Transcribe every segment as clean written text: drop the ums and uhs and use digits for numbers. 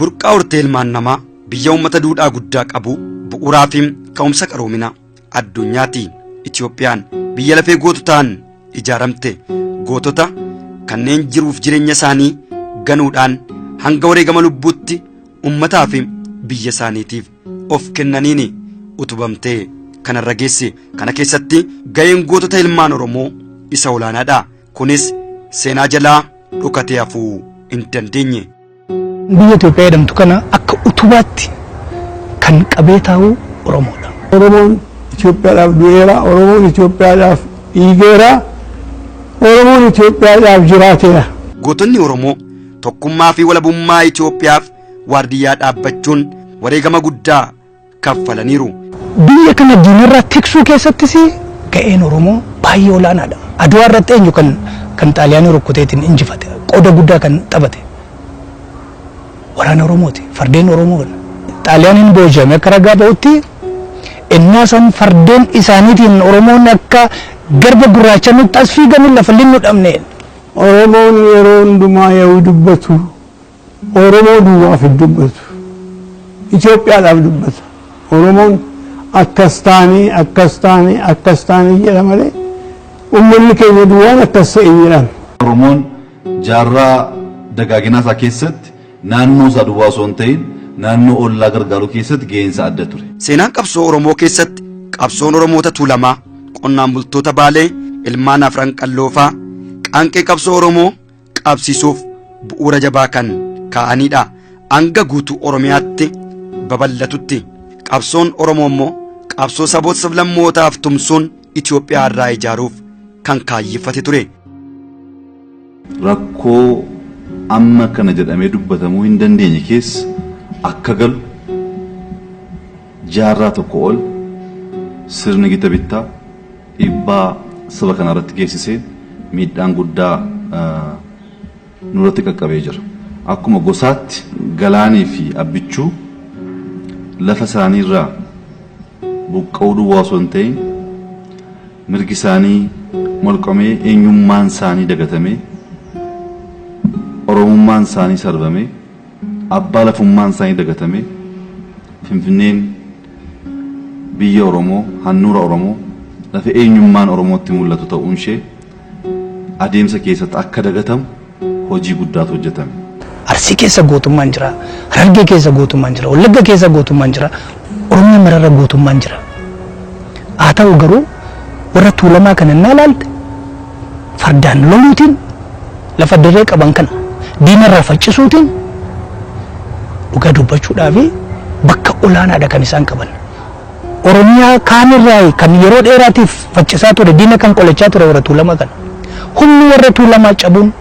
Burqaa hortee ilmaan namaa, biyya uummata duudhaa guddaa qabu, bu'uuraa fi ka'umsa qaroomina addunyaati. Itoophiyaan biyya lafee goototaan ijaaramte, gootota kanneen jiruuf jireenya isaanii ganuudhaan hanga wareegama lubbuutti uummataa fi biyya isaaniitiif of kennaniin utubamtee kanarra geesse. Kana keessatti ga'een gootota ilmaan Oromoo isa olaanaadha. Kunis seenaa jalaa dhokatee hafuu hin dandeenye. Biyya Itoophiyaa jedhamtu kana akka utubaatti kan qabee taa'u Oromoodha. Oromoon Itoophiyaadhaaf du'eera, Oromoon Itoophiyaadhaaf dhiigeera, Oromoon Itoophiyaadhaaf jiraateera. Gootonni Oromoo tokkummaa fi walabummaa Itoophiyaaf waardiyyaa dhaabbachuun wareegama guddaa kaffalaniiru. Biyya kana diinarraa tiksuu keessattis ga'een Oromoo baay'ee olaanaadha. Adwaa irratti eenyu kan Xaaliyaanii rukkuteetiin injifate, qooda guddaa kan taphate waraana Oromooti, fardeen Oromoo. Xaaliyaaniin booji'ame akka ragaa ba'utti innaa san fardeen isaaniitiin Oromoon akka garba gurraacha nutti as fiiganii lafa linnu dhabne. Oromoon yeroo hundumaa yoo dubbatu Oromoo duwwaaf hin dubbatu. Itoophiyaadhaaf dubbata. Oromoon akkas taanii, akkas taanii, akkas taanii jedha malee uummanni keenya duwwaan akkas ta'e hin jedhan. Oromoon jaarraa dagaaginaa isaa keessatti naannoo isaa duwwaa osoo hin ta'in naannoo ollaa gargaaruu keessatti ga'een isaa adda ture. Seenaan qabsoo Oromoo keessatti qabsoon Oromoota Tuulamaa, qonnaan bultoota Baalee, ilmaan Afran Qalloofaa qaanqee qabsoo Oromoo qabsiisuuf bu'uura jabaa kan kaa'anidha. Hanga guutuu Oromiyaatti babal'atutti qabsoon Oromoo immoo qabsoo saboota sablammootaaf tumsuun Itoophiyaa irraa ijaaruuf kan kaayyeffate ture. Rakkoo amma kana jedhamee dubbatamuu hin dandeenye keessa akka galu jaarraa tokko ol sirni gita bittaa dhiibbaa saba kana irratti geessiseen miidhaan guddaa nurratti qaqqabee jira. Akkuma gosaatti Galaanii fi Abbichuu lafa isaaniirraa buqqa'uu duwwaa osoo hin ta'in mirgi isaanii molqamee, eenyummaan isaanii dagatamee, Oromummaan isaanii sarbamee, abbaa lafummaan isaanii dagatamee, Finfinneen biyya Oromoo, handhuura Oromoo, lafa eenyummaan Oromootti mul'atu ta'uun ishee adeemsa keessatti akka dagatamu hojii guddaatu hojjetame. Arsii keessa gootummaan jira, Harargee keessa gootummaan jira, Wallagga keessa gootummaan jira, Oromiyaa mararra gootummaan jira. Haa ta'u garuu warra Tuulamaa kana innaa ilaalte fardaan loluutiin, lafa dirree qaban kana diinarraa faccisuutiin dhugaa dubbachuudhaa fi bakka olaanaadha kan isaan qaban. Oromiyaa kaanirraa kan yeroo dheeraatiif faccisaa ture, diina kan qolachaa ture warra Tuulamaa kana. Humni warra Tuulamaa cabuun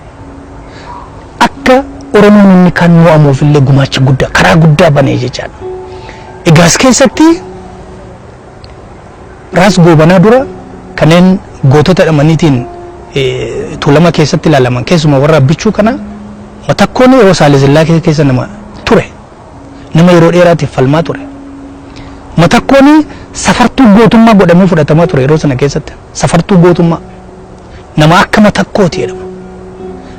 akka Oromoon inni kan mo'amuuf illee gumaacha guddaa, karaa guddaa banee jechaadha. Egaa as keessatti Raas Goobanaa dura kanneen gootota dhamaniitiin Tuulama keessatti ilaalaman, keessumaa warra Abbichuu kana, Matakkoon yeroo Saalizillaa keessa nama ture. Nama yeroo dheeraatiif falmaa ture. Matakkoon safartuu gootummaa godhamee fudhatamaa ture yeroo sana keessatti. Safartuu gootummaa. Nama akka Matakkooti jedhama.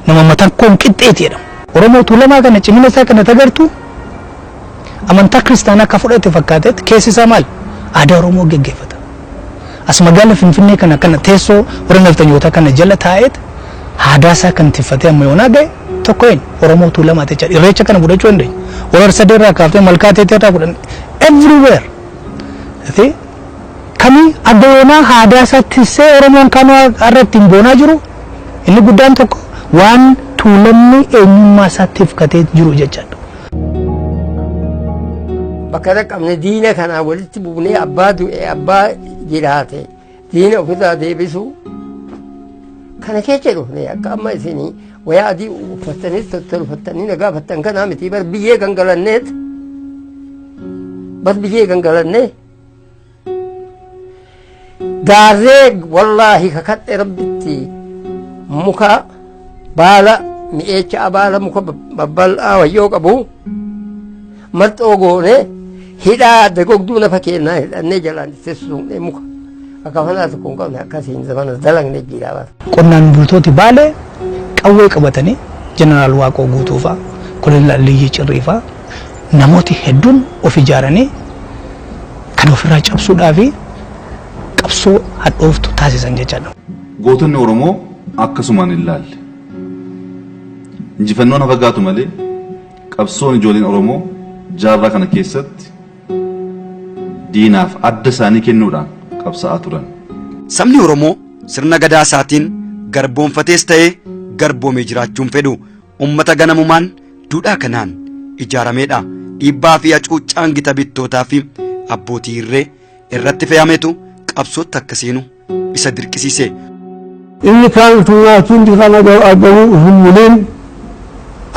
Nama Matakkoon qixxeeti jedhama. Oromoo Tuulamaa kana cimina isaa kana tagartu amantaa kiristaanaa akka fudhate fakkaatetti keessi isaa maal? Aadaa Oromoo geggeeffata. As magaala Finfinnee kana teessoo warra nafxanyootaa kana jala taa'eet aadaa isaa kan tiffatee amma yoonaa ga'e tokko eenyu? Oromoo Tuulamaa jechaadha. Irreecha kana fudhachuu dandeenya. Warra Arsadee irraa kaaftee Malkaa Teetee irraa fudhanne everywhere. Kami adda yoonaa aadaa isaa tissee Oromoon kan har'a ittiin boonaa jiru inni guddaan tokko waan Tuulamni eenyummaa isaa tifkatee jiru jechaadha. Bakka dhaqqabne diina kanaa walitti buunee abbaa du'e abbaa jiraate diina ofirraa deebisu kana keessa dhufne. Akka amma isinii wayaa adii uffattanii tottolfattanii na gaafattan kanaa miti, bar biyyee gangalanneet, bar biyyee gangalannee gaarree. Wallaahi kakadhe Rabbitti, muka baala mi'eecha, baala muka babbal'aa wayyoo qabu marxoo goone hidhaa dagogduu nafa keenyaa hidhannee jalaan itti suuqnee muka akka fanaa tokko hin qabne akkasiin zamana dalagne jira bara. Qonnaan bultooti Baalee qawwee qabatanii Jeneraal Waaqoo Guutuu fa'a, Koloneel Aliyyii Cirrii fa'a Namooti hedduun of ijaaranii kan ofirraa cabsuudhaa fi qabsoo hadhooftu taasisan jechaadha. Gootonni Oromoo akkasumaan hin laalle. Injifannoon hafa gaatu malee qabsoon ijoolleen Oromoo jaarraa kana keessatti diinaaf adda isaanii kennuudhaan qabsaa'aa turan. Sabni Oromoo sirna gadaa isaatiin garboonfatees ta'ee garboomee jiraachuun fedhu ummata ganamumaan duudhaa kanaan ijaarameedha. Dhiibbaa fi hacuuccaan gita bittootaa fi abbootii irree irratti fe'ametu qabsootti akka seenu isa dirqisiise. Inni kaan utuu nyaatu inni kaan agaruu hin buliin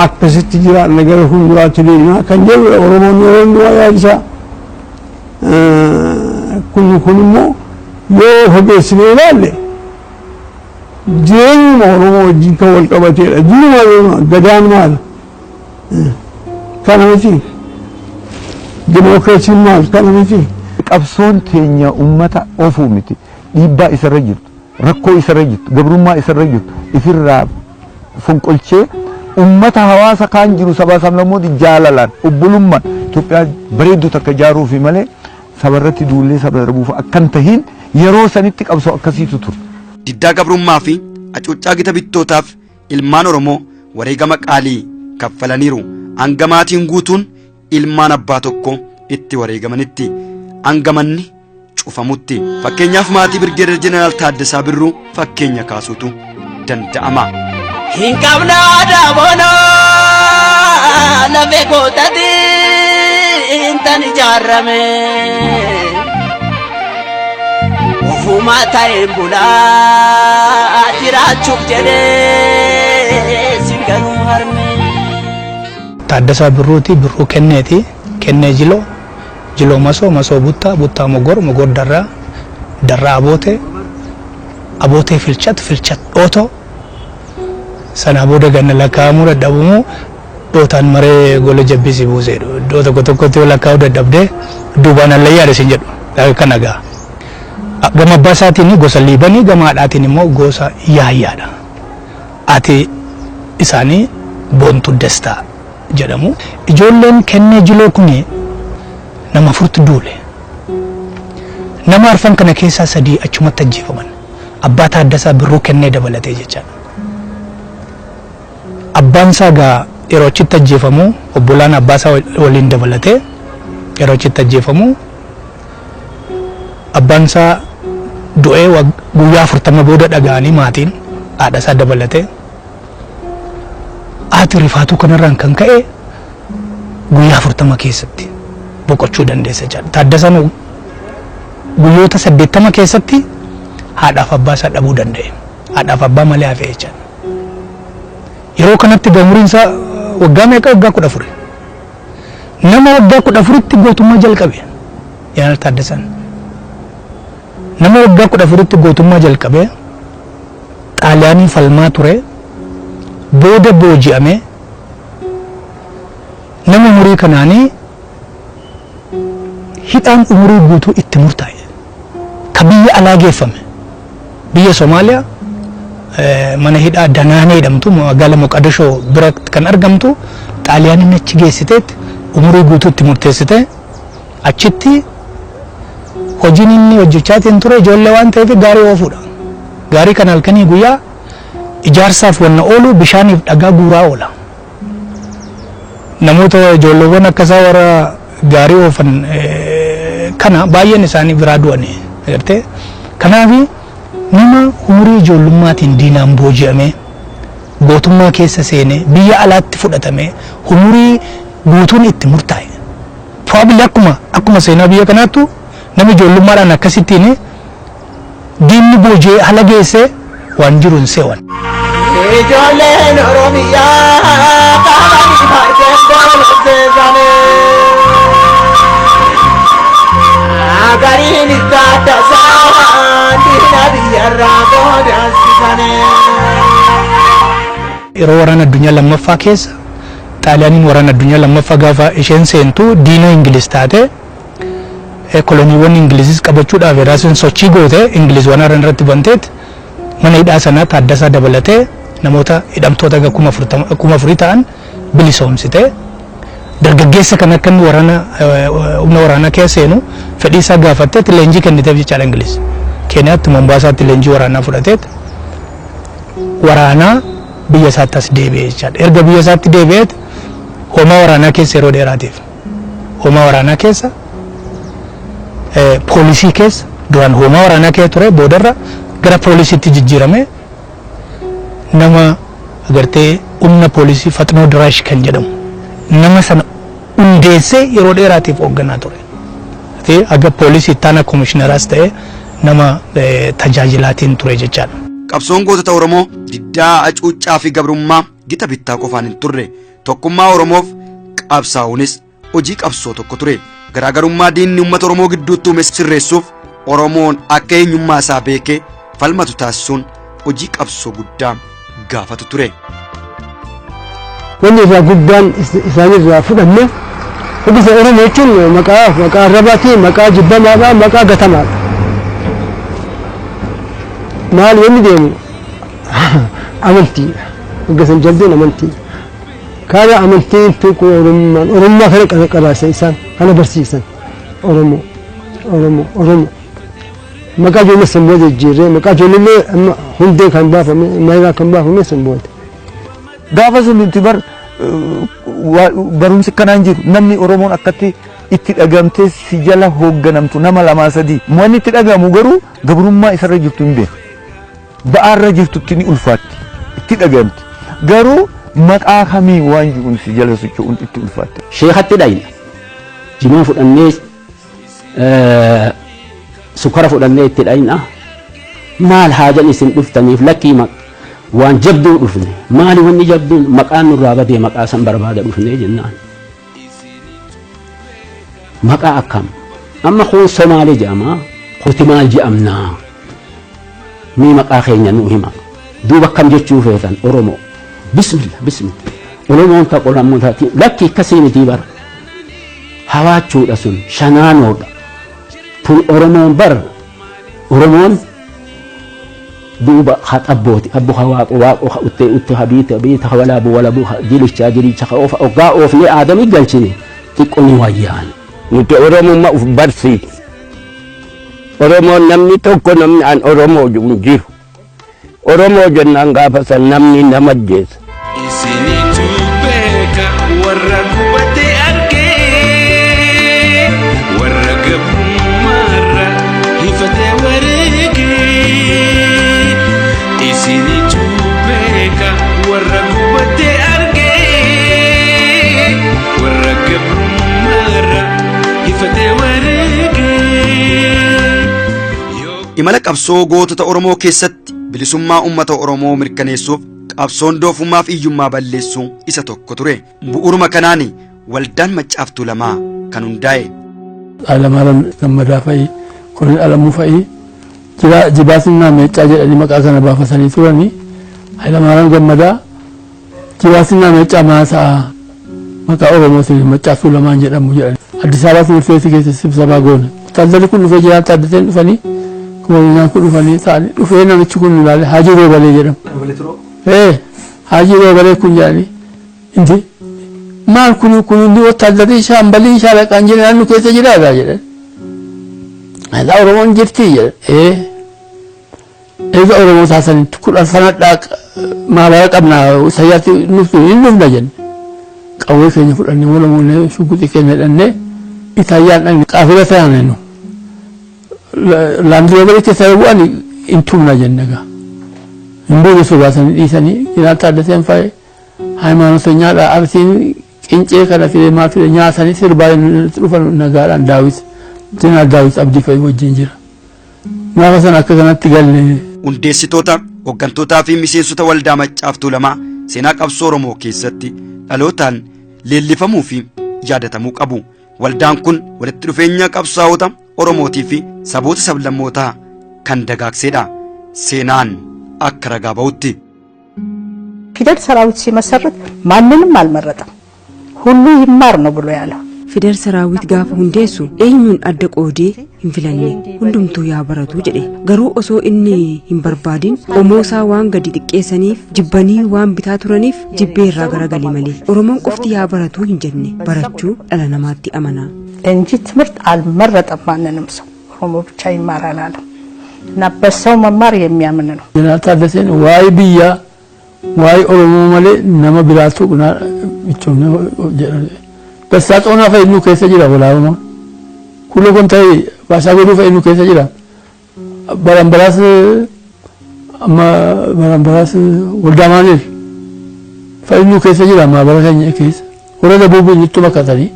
akkasitti jiraanna gara fuulduraatti deemna kan jedhudha Oromoon yeroo hundumaa yaadisaa. Kun immoo yoo fageessinee ilaalle jireenyuma Oromoo wajjin kan wal qabateedha. Jiruma gadaan maal? Kana miti. Dimookiraasiin maal? Kana miti. Qabsoon teenya ummata oofuu miti. Dhiibbaa isarra jirtu, rakkoo isarra jirtu, gabrummaa isarra jirtu ifirraa fonqolchee ummata hawaasa kaan jiru sabaa sablammoota jaalalaan obbolummaan Itoophiyaa bareedduu takka ijaaruufi malee sabarratti duullee saba darbuuf akkan tahin yeroo sanitti qabsoo akkasiitu ture. Diddaa gabrummaa fi hacuuccaa gita bittootaaf ilmaan Oromoo wareegama qaalii kaffalaniiru. Hanga maatiin guutuun ilmaan abbaa tokko itti wareegamanitti, hanga manni cufamutti. Fakkeenyaaf maatii Birgeedar Jeneraal Taaddasaa Birruu fakkeenya kaasuutu danda'ama. Hin qabna daabonaa lafee kootatiin tan ijaarame. Ofuma ta'een bulaa jiraachuuf jedhee singanuu harme. Taaddasaa Birruuti, Birruu Kenneeti, Kennee Jiloo, Jiloo Masoo, Masoo Buttaa, Buttaa Mogor, Mogor Darraa, Darraa Abootee, Abootee Filchat, Filchat Dhootoo. Sanaa booda ganna lakkaa'amuu dadhabamuu dhootaan maree gola jabbisi buusee iddoo tokko tokkotti yoo lakkaa'uu dadhabdee duubaan hallayyaadha isin jedhu kana ga'a. Gama abbaa isaatiin gosa Liibanii, gama haadhaatiin immoo gosa Yaayyaadha. Ati isaanii Boontuu Dastaa jedhamu. Ijoolleen Kennee Jiloo kun nama afurtu duule. Nama arfan kana keessaa sadii achumatti ajjeefaman. Abbaa Taaddasaa Birruu Kennee dabalatee jechaadha. Abbaan isaa gaa yeroo achitti ajjeefamu obbolaan abbaa isaa waliin dabalatee yeroo achitti ajjeefamu abbaan isaa du'ee guyyaa 40 booda dhaga'anii maatiin haadha isaa dabalatee haati rifaatuu kanarraan kan ka'e guyyaa 40 keessatti boqochuu dandeessa jechaadha. Taaddasaan guyyoota 80 keessatti haadhaaf abbaa isaa dhabuu danda'e. Haadhaaf abbaa malee hafe jechaadha. Yeroo kanatti umriin isaa waggaa meeqa? Waggaa 14. Nama waggaa 14tti gootummaa jalqabe. Jeneraal Taaddasaan. Nama waggaa 14tti gootummaa jalqabe Xaaliyaanii falmaa ture booda booji'ame nama umurii kanaanii hidhaan umurii guutuu itti murtaa'e. Ka biyya alaa geeffame. Biyya Somaaliyaa mana hidhaa Danaanee jedhamtu magaala Moqadishoo bira kan argamtu Xaaliyaaniin achi geessiteetti umurii guutuu itti murteessite. Achitti hojiin inni hojjechaatiin ture ijoollee waan ta'eef gaarii oofuudha. Gaarii kan halkanii guyyaa ijaarsaaf wanna oolu bishaaniif dhagaa guuraa oola. Namoota ijoolleewwan akkasaa warra gaarii oofan kana baay'een isaanii biraa du'anii agartee. Kanaaf nama umurii ijoollummaatiin diinaan booji'amee gootummaa keessa seenee biyya alaatti fudhatamee umurii guutuun itti murtaa'e. Probably akkuma seenaa biyya kanaattu nama ijoollummaadhaan akkasittiin diinni booji'ee ala geessee waan jiru hin seewan. Ijoolleen Oromiyaa qabanii fardeen gololcheessanii. Gariin Taaddasaa diina biyyarraa godansisanii. Yeroo waraana addunyaa lammaffaa keessa Xaaliyaaniin waraana addunyaa lammaffaa gaafa isheen seentu diina Ingiliz taate koloniiwwan Ingilizis qabachuudhaaf yeroo isheen sochii goote Ingiliz waan haran irratti banteet mana hidhaa sanaa Taaddasaa dabalatee namoota hidhamtoota gara 4,000 ta'an bilisoomsite. Dargaggeessa kan akka inni waraana humna waraanaa keessa seenu fedhii isaa gaafatteet leenjii kenniteef jechaadha Ingiliz. Keeniyaatti Mombaasaatti leenjii waraanaa fudhateet waraanaa biyya isaatti as deebi'e jechaadha. Erga biyya isaatti deebi'eet hoomaa waraanaa keessa yeroo dheeraatiif hoomaa waraanaa keessa poolisii keessa duraan hoomaa waraanaa keessa ture, boodarra gara poolisiitti jijjiirame. Nama agartee humna poolisii Faxinoo Diraash kan jedhamu nama sana hundeessee yeroo dheeraatiif hoogganaa ture. Aga poolisii ittaanaa koomishinaraas ta'ee nama tajaajilaatiin ture jechaadha. Qabsoon gootota Oromoo diddaa hacuuccaa fi gabrummaa gita bittaa qofaan hin turre. Tokkummaa Oromoof qabsaa'uunis hojii qabsoo tokko ture. Garaagarummaa diinni uummata Oromoo gidduutti uume sirreessuuf Oromoon akka eenyummaa isaa beekee falmatu taasisuun hojii qabsoo guddaa gaafatu ture. Wanni irraa guddaan isaanirraa fudhanne hundi Oromoo jechuun maqaa arrabaati, maqaa jibbamaadha, maqaa gatamaadha. Maal wanni deemu amantiidha. Hoggasan jalduun amantiidha. Kana amantiin tokko Oromummaan Oromummaa kana qabaasa isaan kana barsiisan Oromoo Oromoo Oromoo. Maqaa ijoollee san booda jijjiirree maqaa ijoollee amma hundee kan baafame maayilaa kan baafame san booda. Gaafa sun nuti bar barumsi kanaan jiru namni Oromoon akkatti itti dhagamtee si jala hoogganamtu nama lamaa sadii wanni itti dhagamu garuu gabrummaa isarra jirtu hin beeku. Ba'aarra jirtutti ni ulfaatti itti dhagamti garuu maqaa kamii waan jiruun si jala socho'uun itti ulfaatti. Sheekatti dhayna jimaa fudhannee sukara fudhannee itti dhayna maal haajan isin dhuftaniif lakkii waan jabduu dhufne maali wanni jabduun maqaan nurraa badee maqaa san barbaada dhufne jennaan. Maqaa akkam amma kun Somaalee jedhama kuti maal jedhamnaa ni maqaa keenya nu hima duuba akkam jechuu feetan Oromoo bismillah bismillah Oromoon ta qolamuu taati lakki akkasii miti bara hawaachuudha sun shanaanoodha tun Oromoon bar Oromoon duuba haxabbooti abbo hawaaqo waaqo ha uttee utte habiite habiite hawalaabu walabu jilichaa jilicha ha oofa oggaa oofnee aadamii galchine xiqqoo ni wayyaan. Nuti Oromummaa uf barsiisa. Oromoon namni tokko namni an Oromoo hin jiru. Oromoo jennaan gaafa san namni nama ajjeesa. Isinitu beeka warra gubate argee warra gabrummaarra hifatee wareegee. Isinitu beeka warra gubate argee warra gabrummaarra hifatee wareegee. Imala qabsoo gootota Oromoo keessatti bilisummaa uummata Oromoo mirkaneessuuf qabsoon doofummaa fi hiyyummaa balleessuu isa tokko ture. Bu'uuruma kanaan waldaan Maccaaf Tuulamaa kan hundaa'e. Alamaaram Gammadaa fa'i, Koloneel Alamuu fa'i jira Jibaasinnaa Meeccaa jedhanii maqaa kana baafatanii turanii. Alamaaram Gammadaa Jibaasinnaa Meeccaa maasa'a maqaa Oromootiin Maccaaf Tuulamaan jedhamu jedhani. Addis Ababa ትምህርት ቤት keessa sibsabaa goone. Wotaadarri kun dhufee jira Taaddateen dhufanii kumalinaan kun dhufanii ta'anii dhufee namichi kun ilaale Haajii Roobalee jedhama. Haajii Roobalee kun jedhanii inti maal kun kun inni wotaadarri shaambalii shaalaqaan jiran naannoo keessa jiraata jedhan. Egaa Oromoon jirti jedhan. Egaa Oromoo taasisanii kudhan sanadhaa maabara qabna sayyaatti nuftu hin dhufna jenne. Qawwee keenya fudhannee walamuunee shugguxii keenya hidhannee Itaayyaan dhaqne qaafila ta'an nu. Laandii Roobalee keessa yoo bu'an hin tumna jenne egaa. Hin buune sodaatanii dhiisanii Jeneraal Taaddaseen fa'i hayimaanotenyaadha Arsiin qincee kana fide maal fide nyaatanii sirbaa dhufan nagaadhaan Daawit Jeneraal Daawit Abdii fa'i wajjin jira. Gaafa sana akka kanatti galle. Hundeessitoota, hooggantootaa fi miseensota waldaa Maccaaf Tuulamaa seenaa qabsoo Oromoo keessatti dhalootaan leellifamuu fi yaadatamuu qabu. Waldaan kun walitti dhufeenya qabsaa'ota Oromootii fi saboota sablammootaa kan dagaagsedha. Seenaan akka ragaa ba'utti. ፊደል ሰራዊት ሲመሰርት ማንንም አልመረጠም። ሁሉ ይማር ነው ብሎ ያለው። Fidel Saraawit gaafa hundeessu eenyuun adda qoodee hin filanne, hundumtuu yaa baratu jedhe. Garuu osoo inni hin barbaadin qomoosaa waan gadi xiqqeessaniif, jibbanii waan bitaa turaniif jibbee irraa garagale malee Oromoon qofti yaa baratu hin jenne. Barachuu dhala namaatti amana. እንጂ ትምህርት አልመረጠም ማንንም ሰው። ኦሮሞ ብቻ ይማር አላለም እና በሰው መማር የሚያምን ነው። Jeneraal Taaddaseen waa'ee biyyaa, waa'ee Oromoo malee nama biraatu bichoomne jedhan. Dassaa Xoonaa fa'i nu keessa jira walaabamaa. Kulloo kun ta'e Baashaa Goduu fa'i nu keessa jira. Barambaraas amma Barambaraas Waldaamaaniif fa'i nu keessa jira maabara keenya keessa. Warra Dabuubii nutti makatanii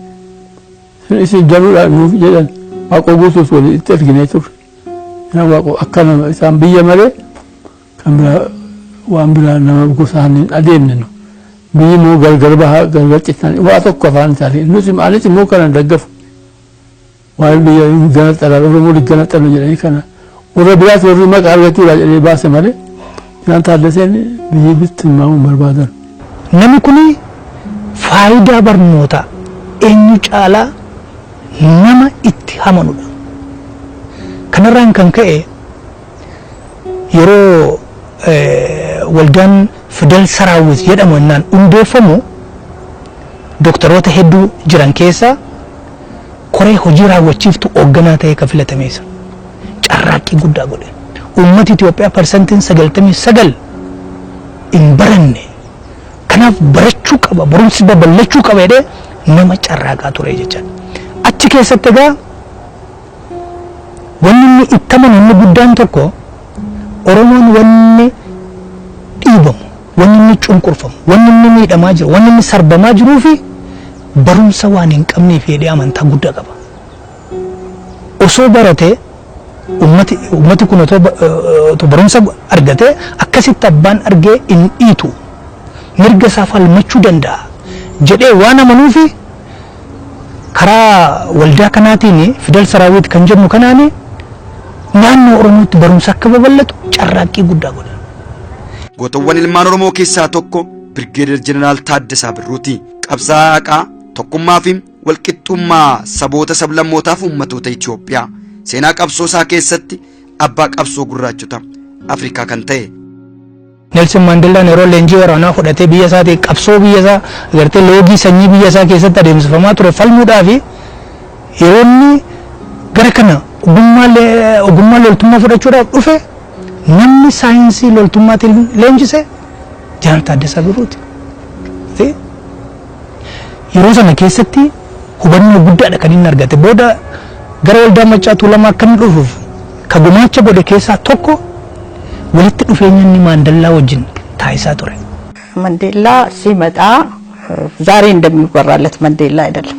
isin danuudha nuuf jedhan. Waaqoo guutuus walitti erginee turre. Waaqoo akka nama isaan biyya malee kan biraa waan biraa nama gosaan hin adeemne nu. Biyyi immoo gargar bahaa, gargar citan, waa tokko afaan isaanii. Nuti anis immoo kana daggafu. Waan biyya gana xalaa Oromoo gana xalu jedhanii kana warra biraas warri maqaa argachuudha jedhee baase malee Jeneraal Taaddaseen biyyi bitti himamu barbaadan. Namni kuni faayidaa barnootaa eenyu caalaa nama itti amanudha. Kanarraan kan ka'e yeroo waldaan Fidel Saraawit jedhamu innaan hundeeffamu doktoroota hedduu jiran keessaa koree hojii raawwachiiftu hoogganaa ta'ee kan filatame isa. Carraaqqii guddaa godhe. Uummati Itoophiyaa 99% hin baranne. Kanaaf barachuu qaba, barumsi babal'achuu qaba jedhee nama carraaqaa ture jechaadha. Achi keessatti egaa wanni inni itti amanu inni guddaan tokko Oromoon wanni dhiibamu, wanni inni cunqurfamu, wanni inni miidhamaa jiru, wanni inni sarbamaa jiruu fi barumsa waan hin qabneef jedhee amantaa guddaa qaba. Osoo baratee ummati kun otoo barumsa argatee akkasitti abbaan argee hin dhiitu, mirga isaa falmachuu danda'a jedhee waan amanuufi karaa waldaa kanaatiin Fidel Saraawit kan jennu kanaani naannoo Oromootti barumsa akka babal'atu carraaqqii guddaa godha. Gootawwan ilmaan Oromoo keessaa tokko Birgeedar Jeneraal Taaddasaa Birruuti. Qabsaa'aa haqaa, tokkummaa fi walqixxummaa saboota, sablammootaa fi uummattoota Itoophiyaa. Seenaa qabsoo isaa keessatti abbaa qabsoo gurraachota Afrikaa kan ta'e. Nelson Mandelaan yeroo leenjii waraanaa fudhatee biyya isaatii qabsoo biyya isaa agartee loogii sanyii biyya isaa keessatti adeemsifamaa ture falmuudhaaf yeroo inni gara kana ogummaa loltummaa fudhachuudhaaf dhufe, namni saayinsii loltummaatiin leenjise Jeneraal Taaddasaa Birruuti. Yeroo sana keessatti hubannoo guddaadha kan inni argate. Booda gara waldaa Maccaa Tuulamaa akka inni dhufuuf ka gumaacha godhe keessaa tokko walitti dhufeenya inni Maandellaa wajjin taasisaa ture. መንዴላ ሲመጣ ዛሬ እንደሚወራለት መንዴላ አይደለም።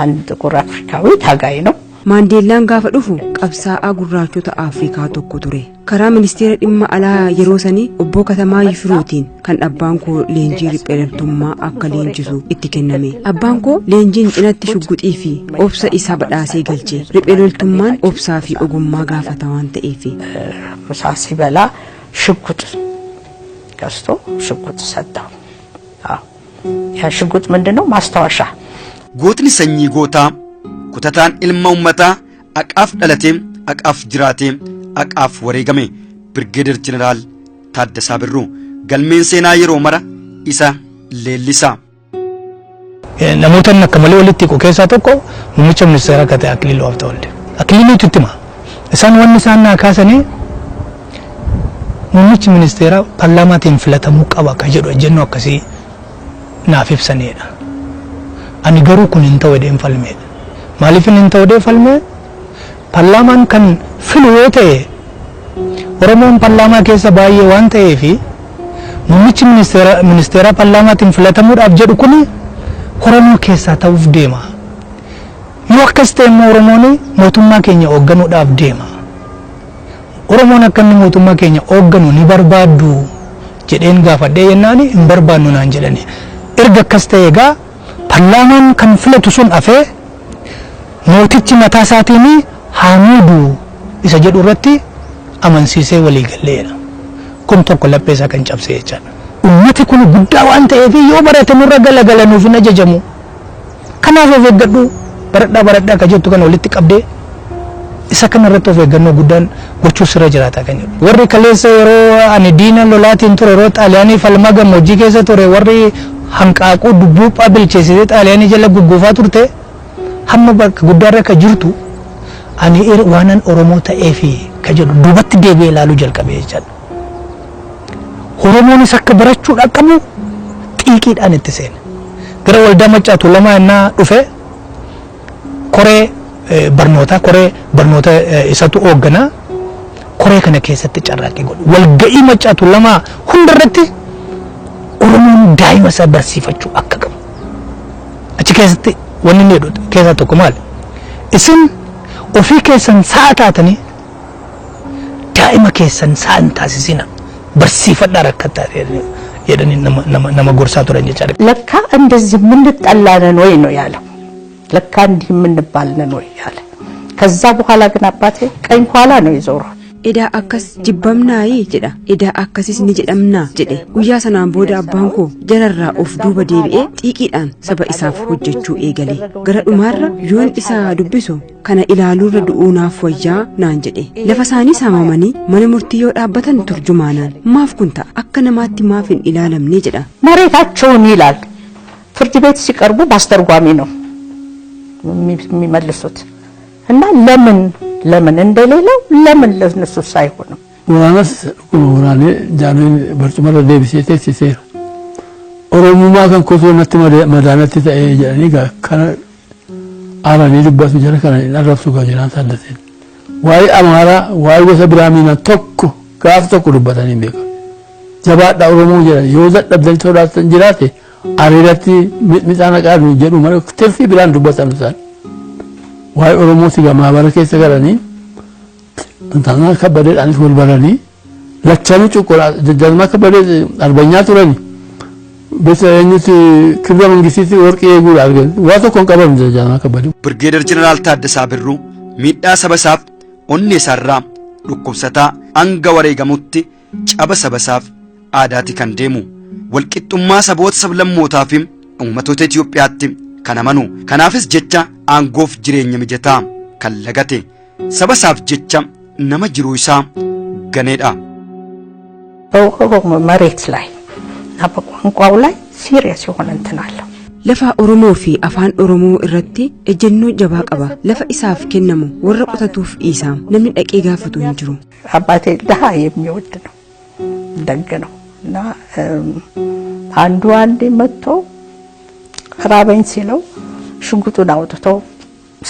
አንድ ጥቁር አፍሪካዊ ታጋይ ነው። Maandeellaan gaafa dhufu qabsaa'aa gurraachota Afrikaa tokko ture. Karaa ministeera dhimma alaa yeroo sanii obbo Katamaa Yifiruutiin kan abbaan koo leenjii riphee loltummaa akka leenjisu itti kenname. Abbaan koo leenjiin cinatti shugguxii fi obsa isaa badhaasee galche. Riphee loltummaan obsaa fi ogummaa gaafata waan ta'eef. ምሳ ሲበላ ሽጉጥ ገዝቶ ሽጉጥ ሰጠው። አዎ ያ ሽጉጥ ምንድን ነው? ማስታወሻ። Gootni sanyii gootaa, kutataan ilma uummataa, haqaaf dhalatee, haqaaf jiraatee, haqaaf wareegame Birgeedar Jeneraal Taaddasaa Birruu galmeen seenaa yeroo mara isa leellisa. Namoota inni akka malee walitti hiiku keessaa tokko muummicha ministeeraa akka ta'e Akiliiluu Habtawalde. Akiliiluutu itti hima. Isaan wanni isaan naa kaasanii muummichi ministeeraa paarlaamaatiin filatamuu qaba akka jedhu ejjennoo akkasii naaf ibsanidha. Ani garuu kun hin ta'u jedhee hin falmeedha. Maaliif inni hin ta'u jedhee falmee? Paarlaamaan kan filu yoo ta'e Oromoon paarlaamaa keessa baay'ee waan ta'eefi muummichi ministeeraa paarlaamaatiin filatamuudhaaf jedhu kuni Oromoo keessaa ta'uuf deema. Yoo akkas ta'e immoo Oromoon mootummaa keenya hoogganuudhaaf deema. Oromoon akka inni mootummaa keenya hoogganu ni barbaaddu jedheen gaafadhee jennaan hin barbaannu naan jedhani. Erga akkas ta'e egaa paarlaamaan kan filatu sun hafee mootichi mataa isaatiin haa muudu isa jedhu irratti amansiisee walii galleedha. Kun tokko laphee isaa kan cabse jechaadha. Ummati kun guddaa waan ta'eef yoo barate nurra galagala, nuuf hin ajajamu. Kanaaf of eeggadhu. Baradhaa baradhaa ka jettu kana walitti qabdee isa kanarratti of eeggannoo guddaan gochuu sirra jiraata kan jedhu. Warri kaleessa yeroo ani diina lolaatiin ture, yeroo Xaaliyaanii falmaa gammoojjii keessa ture, warri hanqaaquu dubbuuphaa bilcheessitee Xaaliyaanii jala gugguufaa turte, hamma bakka guddaarra ka jirtu, ani waanan Oromoo ta'eefi ka jedhu duubatti deebi'ee ilaaluu jalqabe jechaadha. Oromoonis akka barachuudhaan qabu xiiqiidhaan itti seene. Gara waldaa Maccaa Tuulamaa innaa dhufe, koree barnootaa, koree barnoota isatu hoogganaa, koree kana keessatti carraaqqii godhu. Walga'ii Maccaa Tuulamaa hundarratti Oromoon daa'ima isaa barsiifachuu akka qabu. Achi keessatti wanni inni jedhu keessaa tokko maali? Isin ofii keessan sa'a taatanii daa'ima keessan sa'a hin taasisina, barsiifadhaa rakkataa jedhanii nama gorsaa turan jechaadha. ለካ እንደዚህ የምንጠላ ነን ወይ ነው ያለው። ለካ እንዲህ የምንባል ነን ወይ ያለ። ከዛ በኋላ ግን አባቴ ቀኝ ኋላ ነው የዞረው። Edaa akkas jibbamnaayi jedha. Edaa akkasis ni jedhamnaa jedhe. Guyyaa sanaan booda abbaan koo jararraa of duuba deebi'ee xiiqiidhaan saba isaaf hojjechuu eegale. Gara dhumaarra yoon isa dubbisu, kana ilaaluurra du'uu naaf wayyaa naan jedhe. Lafa isaanii saamamanii mana murtii yoo dhaabbatan turjumaanaan, maaf kun ta'a, akka namaatti maaf hin ilaalamne jedha. መሬታቸውን ይላል። ፍርድ ቤት ሲቀርቡ በአስተርጓሚ ነው የሚመልሱት እና ለምን ለምን እንደሌላው ለምን ለእነሱ አይሆንም? Waraanas dhuguma waraanee jaaneen barcumarra deebisee teessiseera. Oromummaa kan kosoo natti madaanatti ta'ee jedhanii kana aaranii dubbatu, jara kana hin arrabsu gaa jiraan saaddateen. Waa'ee Amaaraa, waa'ee gosa biraa miina tokko gaaf tokko dubbatanii hin beekan. Jabaadhaa Oromoo jedhan, yoo dadhabdanii sodaatan jiraate areeratti mixaan haqaa jedhu malee tirfii biraan dubbatan isaan. Waa'ee Oromoo siga maabara keessa galanii Intalaa Kabbadeedhaanis wal baranii lachanuu cuqqola jajjalmaa Kabbadee arbanyaa turani. Bisa eenyuti kibra mangisiitti warqii eeguudha argan waa tokko hin qaban jajjalmaa Kabbadee. Birgeedar Jeneraal Taaddasaa Birruu miidhaa saba isaaf onnee isaarraa dhukkubsataa hanga wareegamutti caba saba isaaf aadaati kan deemu. Walqixxummaa saboota sablammootaa fi uummatoota Itoophiyaatti kan amanu. Kanaafis jecha aangoof jireenya mijataa kan lagate, saba isaaf jecha nama jiruu isaa ganeedha. መሬት ላይ እና በቋንቋው ላይ ሲሪየስ የሆነ እንትን አለው። Lafa Oromoo fi afaan Oromoo irratti ejjennoo jabaa qaba. Lafa isaaf kennamu warra qotatuuf dhiisa. Namni dhaqee gaafatu hin jiru. አባቴ ድሃ የሚወድ ነው፣ ደግ ነው እና አንዱ አንዴ መጥቶ ራበኝ ሲለው ሽጉጡን አውጥቶ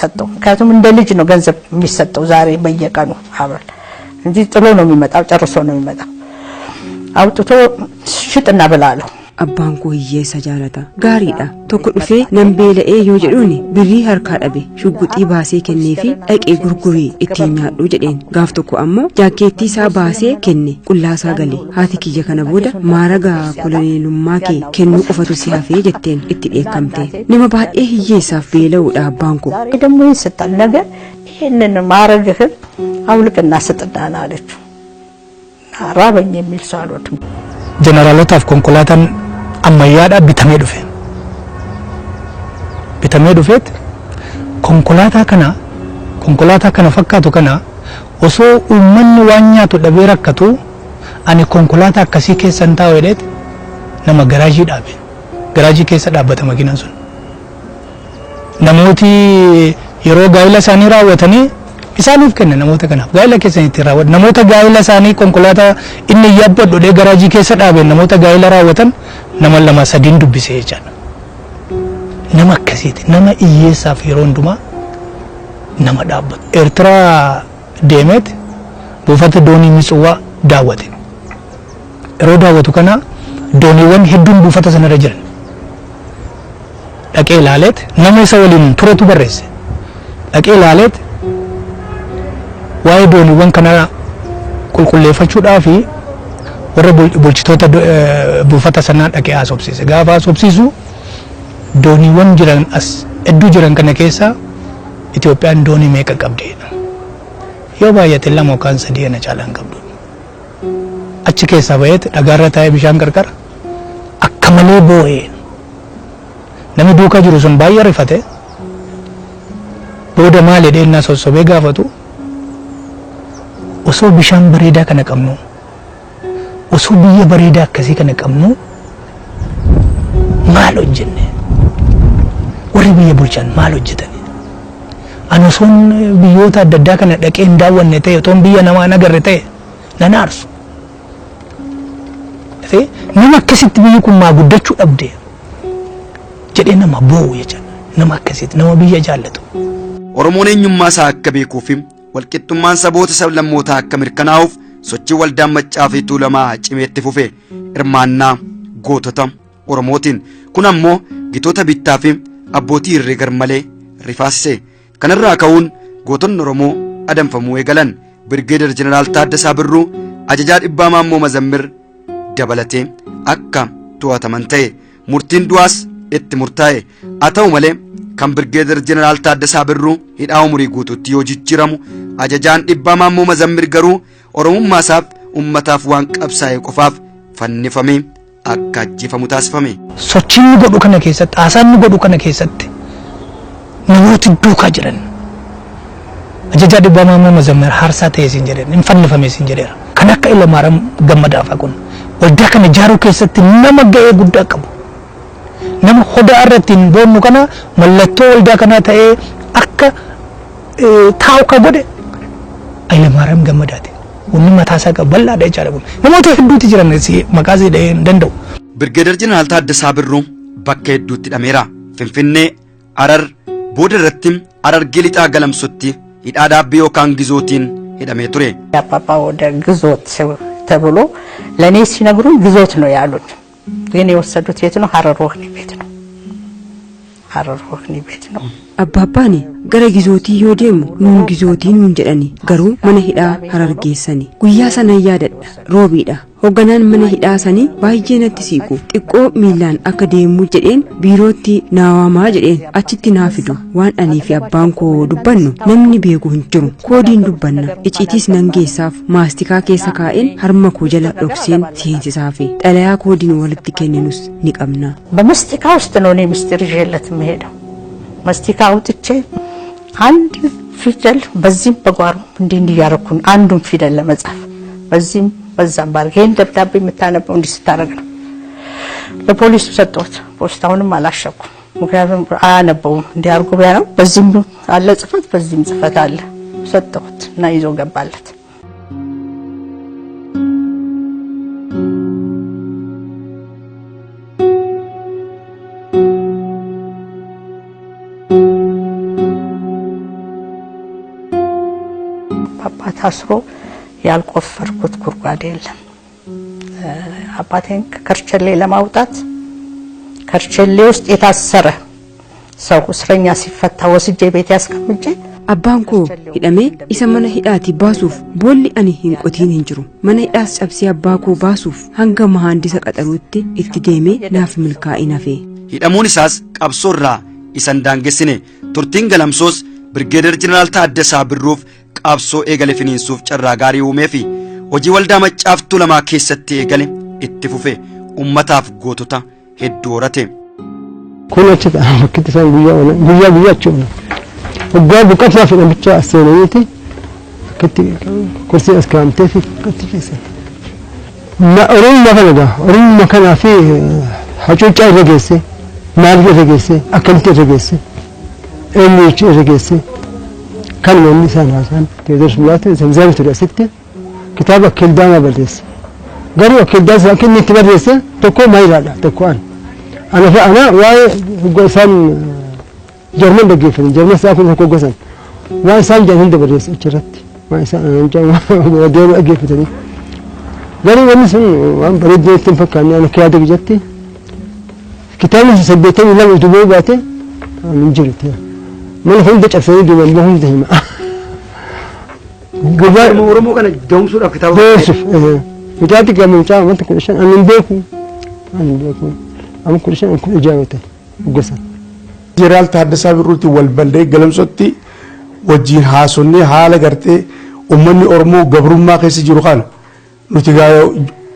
ሰጠው። ምክንያቱም እንደ ልጅ ነው ገንዘብ የሚሰጠው ዛሬ በየቀኑ አበል እንጂ ጥሎ ነው የሚመጣው፣ ጨርሶ ነው የሚመጣው። አውጥቶ ሽጥና ብላ አለው። Abbaan koo hiyyeessa jaalata. Gaariidha. Tokko dhufee nan beela'ee yoo jedhuun birrii harkaa dhabe, shugguxii baasee kenneefi dhaqee gurgurii ittiin nyaadhu jedheen. Gaaf tokko ammoo jaakkeettii isaa baasee kenne, qullaasaa gale. Haati kiyya kana booda maaraga koloneelummaa kee kennuu qofatu si hafee jetteen itti dheekkamte. Nama baay'ee hiyyeessaaf beela'uudha abbaan koo. ዛሬ ደግሞ ይህን ስታል ነገ ይህንን ማረግህን አውልቅና ስጥና ና አለችው። ራበኝ የሚል ሰው አልወድም። Jeneraalotaaf konkolaataan ammayyaadhaa bitamee dhufe. Bitamee dhufeet konkolaataa kana fakkaatu kana osoo uummanni waan nyaatu dhabee rakkatu, ani konkolaataa akkasii keessa hin taa'u jedheet nama garaajii dhaabe. Garaajii keessa dhaabbata makiinaan sun. Namooti yeroo gaa'ila isaanii raawwatanii isaaniif kenna namoota kanaaf, gaa'ila keessan ittiin raawwatu. Namoota gaa'ila isaanii konkolaataa inni yaabbadhu dhee garaajii keessa dhaabe, namoota gaa'ila raawwatan nama lama sadiin dubbise jechaadha. Nama akkasiiti, nama hiyyeessaaf yeroo hundumaa nama dhaabbatu. Eertiraa deemeet buufata doonii Mitsuwaa daawwate. Yeroo daawwatu kana dooniiwwan hedduun buufata sanarra jiran. Dhaqee ilaaleet, nama isa waliin turetu barreesse. Dhaqee ilaaleet waa'ee dooniiwwan kanaa qulqulleeffachuudhaa fi warra bulchitoota buufata sanaa dhaqee haasofsiise. Gaafa haasofsiisu, dooniiwwan jiran as hedduu jiran kana keessa Itoophiyaan doonii meeqa qabdi? Yoo baay'ate lama yookaan sadii, ana caalaa hin qabdu. Achi keessaa baheet dhagaarra taa'ee bishaan qarqara akka malee boo'ee, namni duukaa jiru sun baay'ee rifate. Booda maal jedhee innaa sossobee gaafatu, osoo bishaan bareedaa kana qabnu, osoo biyya bareedaa akkasii kana qabnu, maal hojjenne? Warri biyya bulchan maal hojjetani? Ani osoon biyyoota adda addaa kana dhaqee hin daawwanne ta'e, otoon biyya namaa hin agarre ta'e, nan aarsu. Nama akkasitti biyyi kun maa guddachuu dhabde jedhee nama boo'u jechuudha. Nama akkasitti nama biyya jaallatu. Oromoon eenyummaa isaa akka beekuu fi walqixxummaan saboota sablammootaa akka mirkanaa'uuf sochii waldaan Maccaa fi Tuulamaa cimeetti fufe hirmaannaa gootota Oromootiin. Kun ammoo gitoota bittaa fi abbootii irree garmalee rifaasise. Kanarraa ka'uun gootonni Oromoo adamfamuu eegalan. Birgeedar Jeneraal Taaddasaa Birruu, ajajaa dhibbaa Maammoo Mazammir dabalatee akka to'ataman ta'e. Murtiin du'aas itti murtaa'e. Haa ta'u malee kan Birgeedar Jeneraal Taaddasaa Birruu hidhaa umurii guutuutti yoo jijjiiramu, ajajaan dhibbaa Maammoo Mazammir garuu Oromummaa isaaf ummataaf waan qabsaa'e qofaaf fannifamee akka ajjeefamu taasifame. Sochiin inni godhu kana keessatti, haasaan inni godhu kana keessatti namooti duukaa jiran ajajaa dhibbaa Maammoo Mazammir haarsaa ta'e siin jedheen, hin fannifame siin jedheera. Kan akka Ilamaaram Gammadaa fa'a kun waldaa kana ijaaruu keessatti nama ga'ee guddaa qabu. Nama hodaa irratti hin boonnu kana mallattoo waldaa kanaa ta'ee akka taa'u ka godhe Ilamaaram Gammadaati. Wanni mataa isaa qabu bal'aadha jechaadha kun. Namoota hedduutu jiran maqaa isii dhahee hin danda'u. Birgeedar Jeneraal Taaddasaa Birruu bakka hedduutti hidhameera. Finfinnee, Harar, booda irratti Harargee Lixaa Galamsotti hidhaa dhaabbii yookaan gizootiin hidhamee ture. አባባ ወደ ግዞት ተብሎ ለእኔ ሲነግሩኝ ግዞት ነው ያሉት። ግን የወሰዱት የት ነው? ሀረር ወህኒ ቤት ነው። ሀረር ወህኒ ቤት ነው። Abbaabbaan gara gizootii yoo deemu nuun gizootii nuun jedhani, garuu mana hidhaa Harar geessani. Guyyaa sana yaadadha, roobiidha. Hoogganaan mana hidhaa sanii baay'ee natti siiqu. Xiqqoo miillaan akka deemuu jedheen biirootti naa waamaa jedheen, achitti naa fidu. Waan anii fi abbaan koo dubbannu namni beeku hin jiru. Koodiin dubbanna. Icciitiis nan geessaaf, maastikaa keessa kaa'een harma koo jala dhokseen seensisaafi. Xalayaa koodiin walitti kenninus ni qabna. በመስቲካ ውስጥ ነው እኔ ምስጢር ይዤለት የምሄደው። መስቲካ አውጥቼ አንድ ፊደል በዚህም በጓሮ እንዲህ እንዲህ እያደረኩ አንዱን ፊደል ለመጻፍ በዚህም በዛም ባርግ ይሄን ደብዳቤ የምታነበው እንዲህ ስታደርግ ነው። ለፖሊሱ ሰጠሁት። ፖስታውንም አላሸኩም። ምክንያቱም አያነበውም። እንዲህ አድርጎ ቢያነው በዚህም አለ ጽፈት፣ በዚህም ጽፈት አለ። ሰጠሁት እና ይዞ ገባለት። አባ ታስሮ ያልቆፈርኩት ጉድጓድ የለም። አባቴን ከከርቸሌ ለማውጣት ከርቸሌ ውስጥ የታሰረ ሰው እስረኛ ሲፈታ ወስጄ ቤት ያስቀምጬ Abbaan koo hidhamee isa mana hidhaatii baasuuf boolli ani hin qotiin hin jiru. Mana hidhaas cabsee abbaa koo baasuuf hanga mahaandisa qaxaruutti itti deemee naaf milkaa'in hafe. Hidhamuun isaas qabsoo irraa isa hin daangessine. Turtiin Galamsoos Birgeedar Jeneraal Taaddasaa Birruuf qabsoo eegale finiinsuuf carraa gaarii uumeefi hojii waldaa Maccaa fi Tuulamaa keessatti eegale itti fufe, ummataaf gootota hedduu horate. Kun achi bakkitti isaan guyyaa oolan, guyyaa guyyaa achi oolan. Waggaa boqotaa fi namicha as seenaniiti akkitti kursii as kaa'amtee fi akkatti ciisan. Oromummaa kana egaa Oromummaa kanaa fi hacuuccaa irra geesse, maaliif irra geesse, akkamitti irra geesse, eenyu jechi irra geesse, kanuma inni isaan haasa'an. Tewoodiroos Mulaatu Zamzaami ture asitti kitaaba Akkeeldaamaa barreesse. Garuu Akkeeldaa sana akka inni itti barreesse tokko Maayiraadha, tokko ana. Ana fa ana waa'ee isaan Jarman dhaggeeffatan, Jarman sa'a kun tokko gosan waan isaan jedhan hunda barreesse achirratti, waan isaan jedhan deemu dhaggeeffatanii. Garuu wanni sun waan bareedduu itti hin fakkaanne. Ana akka yaada biyyatti kitaabni sun 82 utuu ba'uu baate hin jiru. Mana hunda cabsanii deeman, mana hunda hima. Oromoo kana da'umsuudhaaf kitaaba Da'umsuuf. Mucaatti gama mucaa wanta 15, ani hin beeku. Ani hin beeku. Amma 15, ani 16 yoo ta'e gosa. Jeneraal Taaddasaa Birruutti wal ballee Galamsootti wajjin haasonnee haala gartee uummanni Oromoo gabrummaa keessa jiru kana nuti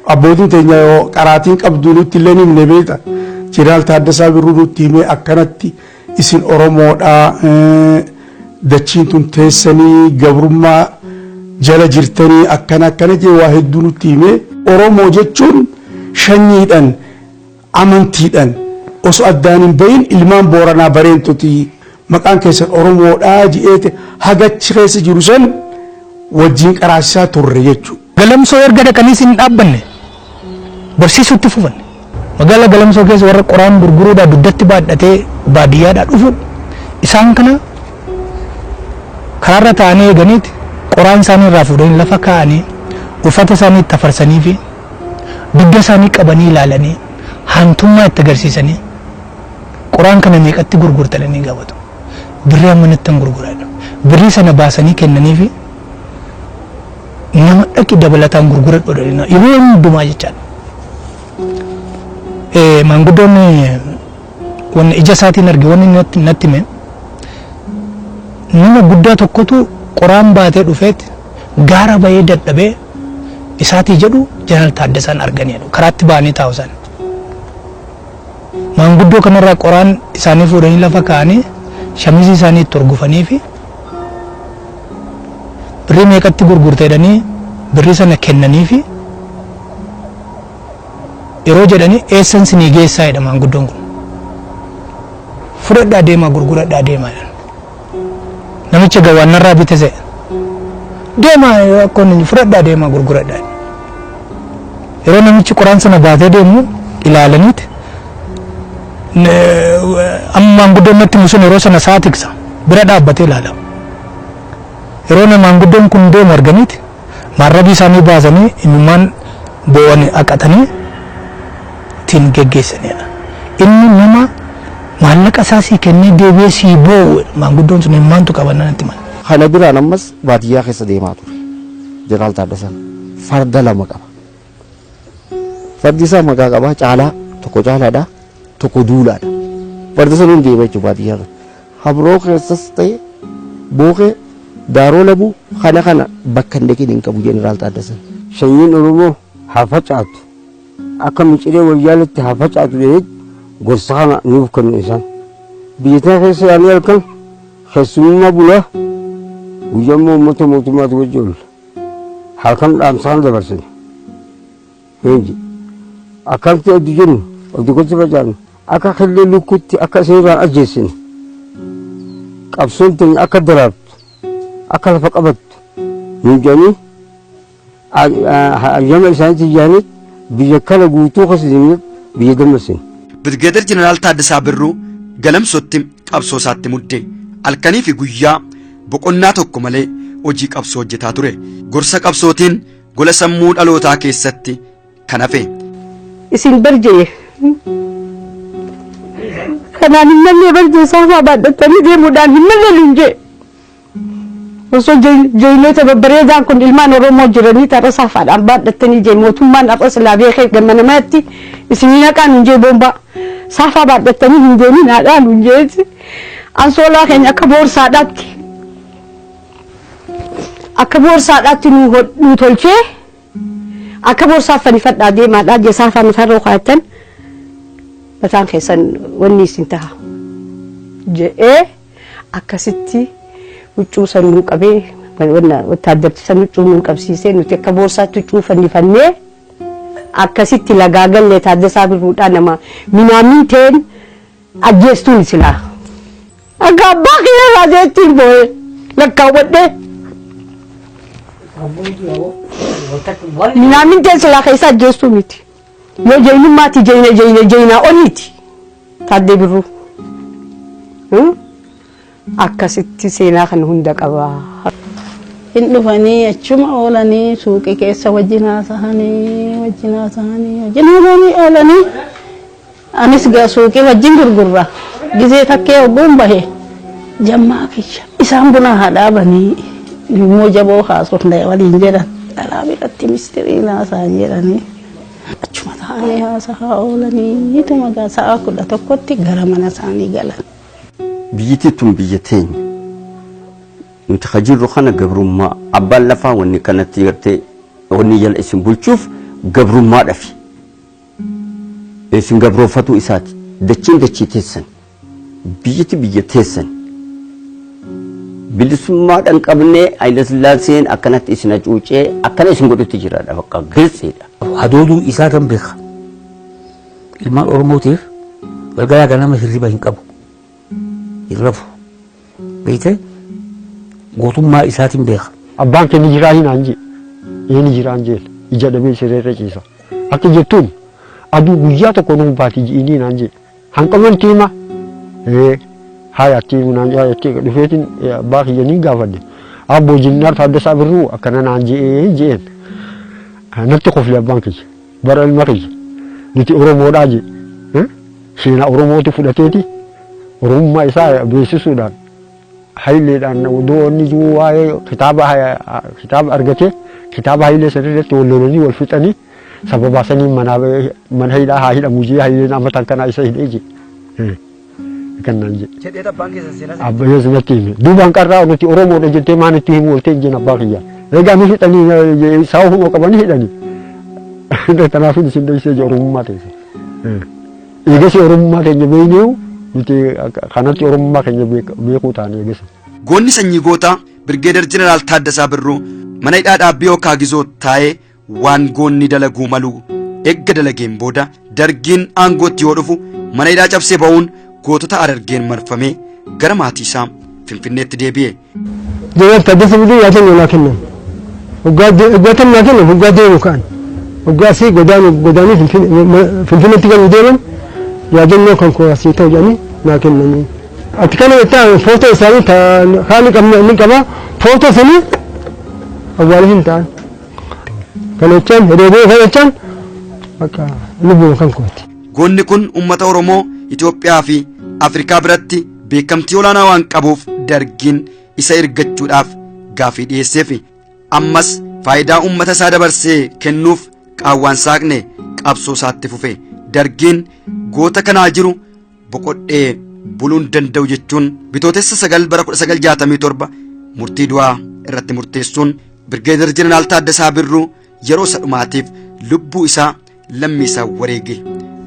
abbootiin teenya yoo qaraatiin qabdu nutti illee ni himne beekta. Jeneraal Taaddasaa Birruu nutti himee akkanatti isin Oromoodhaa. Dachiin tun teessanii gabrummaa jala jirtanii akkana akkana jee waa hedduu nutti hime. Oromoo jechuun shanyiidhaan amantiidhaan osoo addaan hin bahin ilmaan Booranaa Bareentuti, maqaan keessan Oromoodhaa ji'eete hagachi keessa jiru san wajjin qaraasisaa turre jechuudha. Galamsoo erga dhaqaniis hin dhaabbanne, barsiisuutti fufan. Magaalaa Galamsoo keessa warra qoraan gurguruudhaa dugdatti baadhatee baadiyyaadhaa dhufu isaan kana karaarra taa'anii eeganiiti qoraan isaanii irraa fuudhanii lafa kaa'anii, uffata isaanii itti afarsanii fi dugda isaanii qabanii ilaalanii haantummaa itti agarsiisanii, "Qoraan kana meeqatti gurgurtanii?" gaafatu. "Birrii ammanatti hin gurguradha." Birrii sana baasanii kennanii fi "Nama dhaqi dabalataan gurguradhu" jedhanii yeroo hundumaa jechaadha. Maanguddoonni wanni ija isaatiin arge, wanni natti hime, nama guddaa tokkotu qoraan baatee dhufeet gaara bahee dadhabee isaatii jedhu Jeneraal Taaddasaan arganii jedhu, karaatti ba'anii taa'u isaan. Maanguddoo kanarraa qoraan isaanii fuudhanii lafa kaa'anii, shamizii isaanii itti hurgufanii fi "Birrii meeqatti gurgurte?" jedhanii birrii sana kennanii fi yeroo jedhanii, "Eessan sinii geessaa?" jedha maanguddoon kun. "Fudhadhaa deemaa, gurguradhaa deemaa" jedhan. Namicha gawaannarraa bite se'e. "Deemaa, rakkoon, fudhadhaa deemaa gurguradhaa." Yeroo namichi qoraan sana baatee deemu ilaalaniiti amma maanguddoon natti himu sun yeroo sana sa'a tiksa bira dhaabbatee ilaala. Yeroo maanguddoon kun deemu arganiiti maarrabii isaanii baasanii imimmaan bo'oon haqatanii ittiin geggeessanidha. Inni nama maallaqa isaa sii kennee deebi'ee sii boo'u, maanguddoon sun imimmaantu qaban natti mala. Kana biraan ammas baadiyyaa keessa deemaa ture. Jeneraal Taaddasaan farda lama qaba. Fardi isaa maqaa qaba, Caalaa, tokko Caalaadha, tokko Duulaadha. Fardi sun deema jechuudha baadiyyaa kana. Habroo keessas ta'e Bookee, Daaroo Labuu kana kana bakka hin dhaqin hin qabu Jeneraal Taaddasaan. Sanyiin Oromoo haa facaatu, akka miciree wayyaaletti haa facaatu jedhee gorsa kana nuuf kennu isaan. Biyya tana keessa yaa'anii halkan keessummaa bulaa, guyyaa immoo uummata mootummaatu wajji oolla. Halkan dhaamsa kana dabarsine. Eenji akkanatti oddu jennu oddu gocha facaafnu, akka killee lukkuutti akka isin irraan ajjeessine, qabsoon teenya akka daraartu, akka lafa qabattu nuun jedhanii hayyama isaaniitti ijaaniit biyya kana guutuu keessa deemnee biyya dammaqsine. Birgeedar Jeneraal Taaddasaa Birruu Galamsootti qabsoo isaatti mudde. Halkanii fi guyyaa boqonnaa tokko malee hojii qabsoo hojjetaa ture. Gorsa qabsootiin gola sammuu dhalootaa keessatti kan hafe. Isin barjee kanaan hin mallee, barjee saafaa baadhattanii deemuudhaan hin mallee nuun jee. Osoo jeynoota babbareedaan kun ilmaan Oromoo jiranii tarra saafaadhaan baadhattanii jee, mootummaan har'a silaa beekee gammanamaatti isinii haqaa nuun jee, boombaa saafaa baadhattanii hin deemin haadhaa nuun jeeti. Ansoolaa keenya akka boorsaadhaatti nu tolchee, akka boorsaa fanifadhaa deemaadhaa jee, saafaa matarra kaa'attan mataan keessan wanni isin taha jedhee, akkasitti huccuu san nuu qabee, wattaaddarti san huccuu nuu qabsiisee, nuti akka boorsaatti huccuu fannifannee akkasitti lagaa gallee. Taaddasaa Birruudhaa nama minaamin teen ajjeestuun silaa. Akka abbaa kiyya irraa jeettiin boo'ee lakkaawwadhee. Minaamin teen silaa keessa ajjeestuu miti. Yoo jeynummaati jeyna jeyna jeynaa oliiti. Taaddee Birruu. Akkasitti seenaa kana hunda qaba. Hin dhufanii achuma oolanii, suuqii keessa wajjin haasa'anii, wajjin haasa'anii, wajjin haasa'anii oolanii. Anis gaa suuqii wajjin gurgurra. Gizee takkee ogguun bahe, jammaa kiyya. Isaan buna haa dhaabanii, immoo jaboo haasofne waliin jedhan. Dhalaa biratti mistiriin haasa'an jedhanii. Achuma taa'anii haasa'aa oolanii ituma gaa sa'a 11tti gara mana isaanii galan. Biyyittii tun biyya teenya. Nuti ka jirru kana gabrummaa abbaan lafaa wanni kanatti gartee wanni jala isin bulchuuf gabrummaadhafi. Isin gabrooffatuu isaati. Dachiin dachii teessan. Biyyiti biyya teessan. Bilisummaa dhanqabnee Haayila Sillaaseen akkanatti isin hacuucee akkana isin godhutti jiraadha bakka gilxiidha. Hadooduu isaa kan beeka. Ilmaan Oromootiif galgalaa ganama hirriba hin qabu. Hin rafu. Beekte gootummaa isaatiin beeka. Abbaan kee ni jiraa hin aan jee. Ee ni jiraa hin jeen. Ija dhabee sireerra ciisa. Akki jettuun aduu guyyaa tokko nuu baati ji'inii naan jee. Hanqamanti hima. Ee haya atti himu naan jee atti dhufeetiin abbaa kiyya niin gaafadhe. Abboo Jinnaar Taaddasaa Birruu akkana naan je'ee je'een. Natti kofle abbaan kiyya. Bara ilma kiyya. Nuti Oromoodhaa jee. Seenaa Oromootu fudhateeti Oromummaa isaa beeksisuudhaan Hayileedhaan odoo inni jiru waa'ee kitaaba kitaaba argatee kitaaba Hayilee san irratti wal lolanii wal fixanii sababaa saniin manaa mana hidhaa haa hidhamu jee Hayileen amatan kanaa isa hidhee jee. Kan naan jee. Jedhee abbaan keessan seenaa sana. Abbayyees natti hime. Duubaan qarraa nuti Oromoodha jettee maan itti himu ooltee hin jeen abbaa kiyya. Egaa nu hidhanii isaa hunoo qabanii hidhanii. Kanaafuu isin dhoysee jee Oromummaa teesse. Eegasi Oromummaa keenya beekneeyu nuti kanatti Oromummaa keenya beekuu taane eegasi. Goonni sanyii gootaa Birgeeder Jeneraal Taaddasaa Birruu mana hidhaa dhaabbii Okaagizoo taa'ee waan goonni dalaguu malu egga dalageen booda Dargiin aangootti yoo dhufu mana hidhaa cabsee ba'uun gootota Harargeen marfamee gara maatii isaa Finfinneetti deebi'e. Jeneraal Taaddasaa Birruu yaadannoo naa kennan. Hoggaa tan naa kennan hoggaa deemu ka'an. Hoggaa asii godaanu godaanii Finfinneetti galuu deeman yaadannoo kan koo asii ta'u jedhanii naa kennanii. Ati kana jettaa footoo isaanii kaan qabna inni qaba footoo sanii awwaala hin ta'an. Kana jechaan reebee kana jechaan bakka lubbuma kan kooti. Goonni kun uummata Oromoo Itoophiyaa fi Afrikaa biratti beekamtii olaanaa waan qabuuf Dargiin isa ergachuudhaaf gaafii dhiyeesseefi. Ammas faayidaa uummata isaa dabarsee kennuuf qaawwaan saaqne qabsoo isaatti fufe. Dargiin goota kanaa jiru boqodhee buluun danda'u jechuun Bitootessa 9 bara 1967 murtii du'aa irratti murteessuun Birgeeder Jeneraal Taaddasaa Birruu yeroo isa dhumaatiif lubbuu isaa lammii isaa wareege.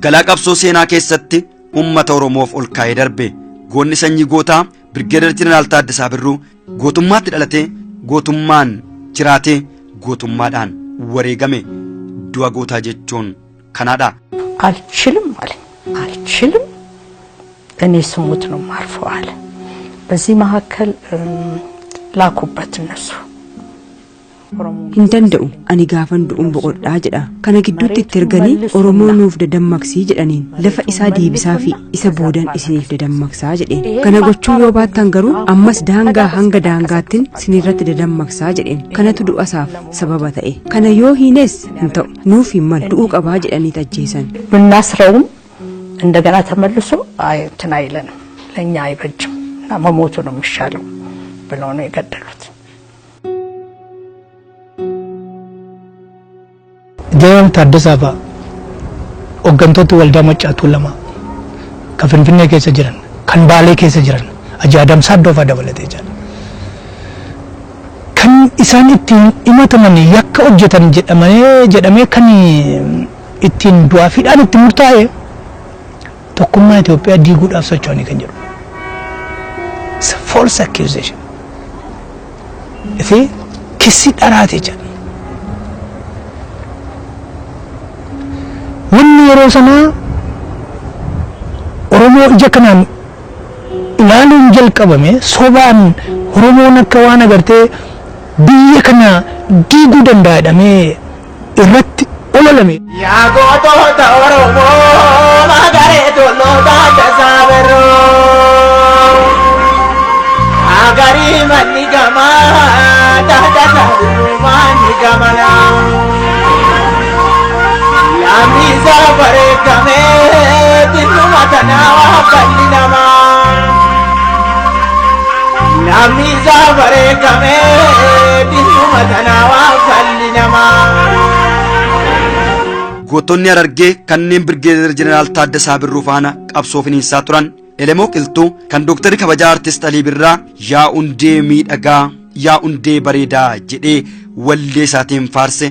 Galaa qabsoo seenaa keessatti uummata Oromoof ol kaa'ee darbe. Goonni sanyii gootaa Birgeeder Jeneraal Taaddasaa Birruu gootummaatti dhalatee gootummaan jiraatee gootummaadhaan wareegame. Du'a gootaa jechuun kanaadha. አልችልም አለኝ። አልችልም እኔ ስሞት ነው የማርፈው አለ። በዚህ መካከል ላኩበት እነሱ Hin danda'u ani gaafan du'uun boqodhaa jedha. Kana gidduutti itti erganii Oromoo nuuf dadammaqsii jedhaniin. Lafa isaa deebisaa fi isa boodan isiniif dadammaqsaa jedheen. Kana gochuu yoo baattan garuu ammas daangaa hanga daangaattin sinirratti dadammaqsaa jedheen. Kanatu du'asaaf sababa ta'e. Kana yoo hiines hin ta'u nuuf hin malu du'uu qabaa jedhaniit ajjeesan. ብናስረውም እንደገና ተመልሶ አይ እንትን አይለንም ለኛ አይበጅም እና መሞቱ ነው የሚሻለው ብለው ነው የገደሉት። Jeneraal Taaddasaa fa'a hooggantoota waldaa Maccaa Tuulamaa kan Finfinnee keessa jiran, kan Baalee keessa jiran, Hajji Adam Saaddoo fa'a dabalatee jira. Kan isaan ittiin himataman yakka hojjetan jedhamee kan ittiin du'aa fi hidhaan itti murtaa'e tokkummaa Itoophiyaa diiguudhaaf socho'anii kan jedhu. It's a false accusation. Fi kissi dharaate jedha. Wanni yeroo sanaa Oromoo ija kanaan ilaaluun jalqabame sobaan Oromoon akka waan agartee biyya kana diiguu danda'a jedhamee irratti ololame. Yaa gootota Oromoo magaree tulluu Taaddasaa Birruu. Agarii manni gamaa Taaddasaa Birruu manni gamanaa. Lammiisaa bareegamee xinnuma tanaa waa balli namaa. Lammiisaa bareegamee xinnuma tanaa waa balli namaa. Gootonni Harargee kanneen Birgeeder Jeneraal Taaddasaa Birruu faana qabsoo finiinsaa turan Elemoo Qilxuu kan Dooktarri kabajaa Artist Alii Birraa yaa hundee miidhagaa yaa hundee bareedaa jedhee wallee isaatiin faarse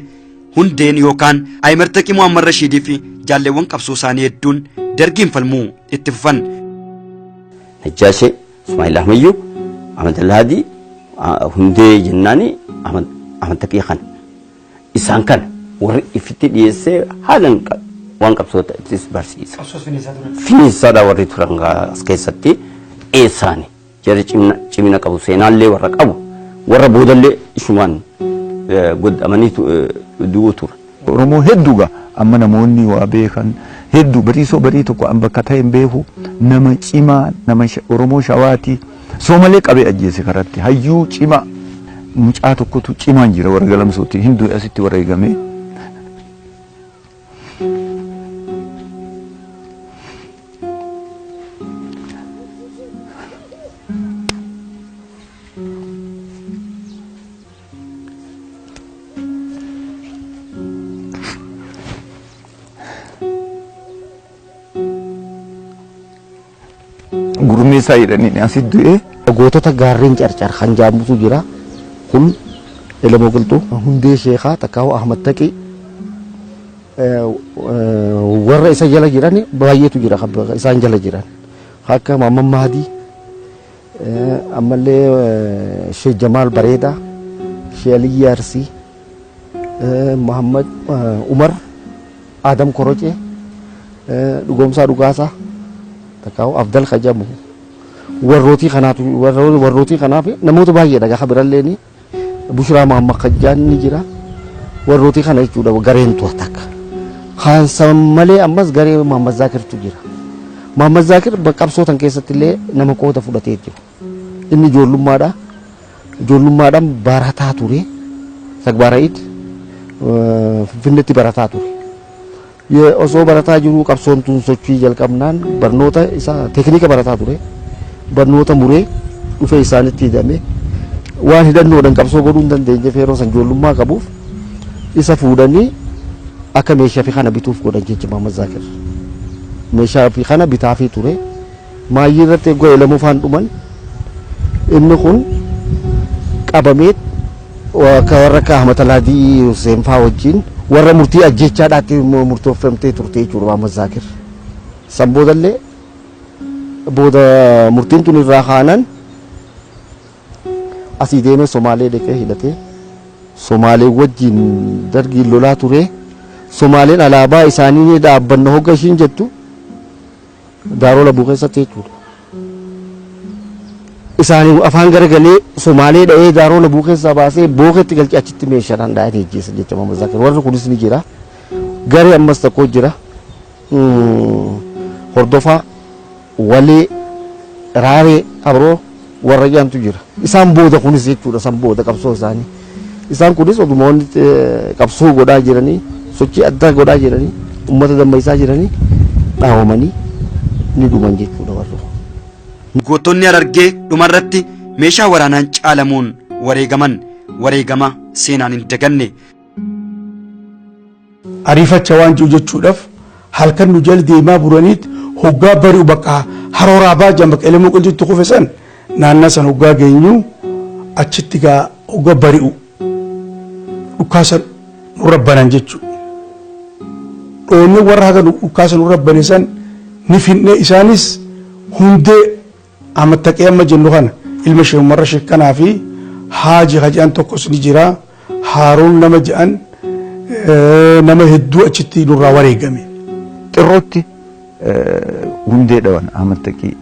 hundeen yookaan Ayimer Taqii Muhammad Rashiidii fi jaalleewwan qabsoo isaanii hedduun dargiin falmuu itti fufan. Najjaashee, Ismaa'il Ahmayyuu, Ahmad Alhaadii, Hundee jennaani amantakii kana isaan kana warri ifitti dhiyeessee haalan waan qabsoota ittis barsiisa. Finiinsaadha warri turan as keessatti eessaani jarri cimina qabu seenaallee warra qabu warra boodallee ishumaan godhamanii du'u ture. Oromoo hedduu gaa amma namoonni waa beekan hedduu bariisoo barii tokko an bakka ta'e hin beeku nama cimaa nama Oromoo shawaatii soomalee qabee ajjeese karatti hayyuu cimaa mucaa tokkotu cimaan jira warra galamsooti hinduu asitti warra eegame. Gurmeessaa jedhanii asitti du'ee. Gootota gaarreen carcar kan jedhamutu jira. Kun Elemoo Qilxuu, Hundee Sheekaa, Takkaawuu Ahmad Taqii warra isa jala jiran baay'eetu jira isaan jala jiran. Akka Maamman Mahadii ammallee Sheekh Jamaal Bareedaa, Sheekh Aliyyi Arsii, Muhammad Umar Adam Korocee, Dhugoomsaa Dhugaasaa, Takkaawuu Abdal Kajamu. Warrootii kanaatu warrootii kanaaf namoota baay'eedha gaafa birallee Bushraa Mahammad Kajjaan ni jira. Warrootii kana jechuudha gareen takka. Kan malee ammas garee Mahammad Zaakirtu jira. Mahammad Zaakir qabsootan keessatti illee nama qooda fudhatee jira. Inni ijoollummaadha. Ijoollummaadhaan barataa ture. Sagbaara'iit Finfinneetti barataa ture. Osoo barataa jiruu qabsoon tun sochii jalqabnaan barnoota isaa teeknika barataa ture. Barnoota muree dhufee isaanitti hidhame. Waan hidhannoodhaan qabsoo godhuu hin dandeenyeef yeroo san ijoollummaa qabuuf isa fuudhanii akka meeshaa fi kana bituuf godhan jecha Mahammad Zaakir. Meeshaa fi kana bitaafii ture. Maayyii irratti eeguu Elemoo faan dhuman inni kun qabamee akka warra akka Ahmad Alaadii Hussein faa wajjin warra murtii ajjechaadhaatti murtoofamtee turte jechuudha Mahammad Zaakir. San boodallee booda murtiin tun irraa kaanan asii deemee Somaalee dhaqee hidhatee Somaalee wajjin dargiin lolaa ture. Somaaleen alaabaa isaanii ni dhaabbanna hogga ishiin jettu Daaroo Labuu keessatti jechuudha. Isaanii afaan garagalee Somaalee dha'ee Daaroo Labuu keessaa baasee booketti galchee achitti meeshaadhaan dha'ee ajjeese jecha Mahammad Zaakir. Warri kunis ni jira. Garee ammas tokko jira. Hordofaa Walee Raaree Abroo warra jedhantu jira. Isaan booda kunis jechuudha san booda qabsoo isaanii. Isaan kunis oduma wanni qabsoo godhaa jiranii sochii addaa godhaa jiranii uummata dammaysaa jiranii dhaawamanii ni dhuman jechuudha warri kun. Gootonni Harargee dhumarratti meeshaa waraanaan caalamuun wareegaman wareegama seenaan hin daganne. Ariifacha waan jiru jechuudhaaf halkan nu jala deemaa buraniit hoggaa bari'u bakka harooraa baajaan bakka Elemoo Qilxuutti kufe san naannaa san hoggaa geenyu achitti gaa hoggaa bari'u dhukaasa nurra banan jechuudha. Dhoonnee warra haga dhukaasa nurra bane san ni finne isaanis hundee Ahmad Taqee amma jennu kana ilma Sheekh Umarra Sheekh kanaa fi Haaji ka jedhan tokkos ni jira. Haaruun nama jedhan nama hedduu achitti nurraa wareegame. Xirrootti hundee dhawan Ahmad Taqii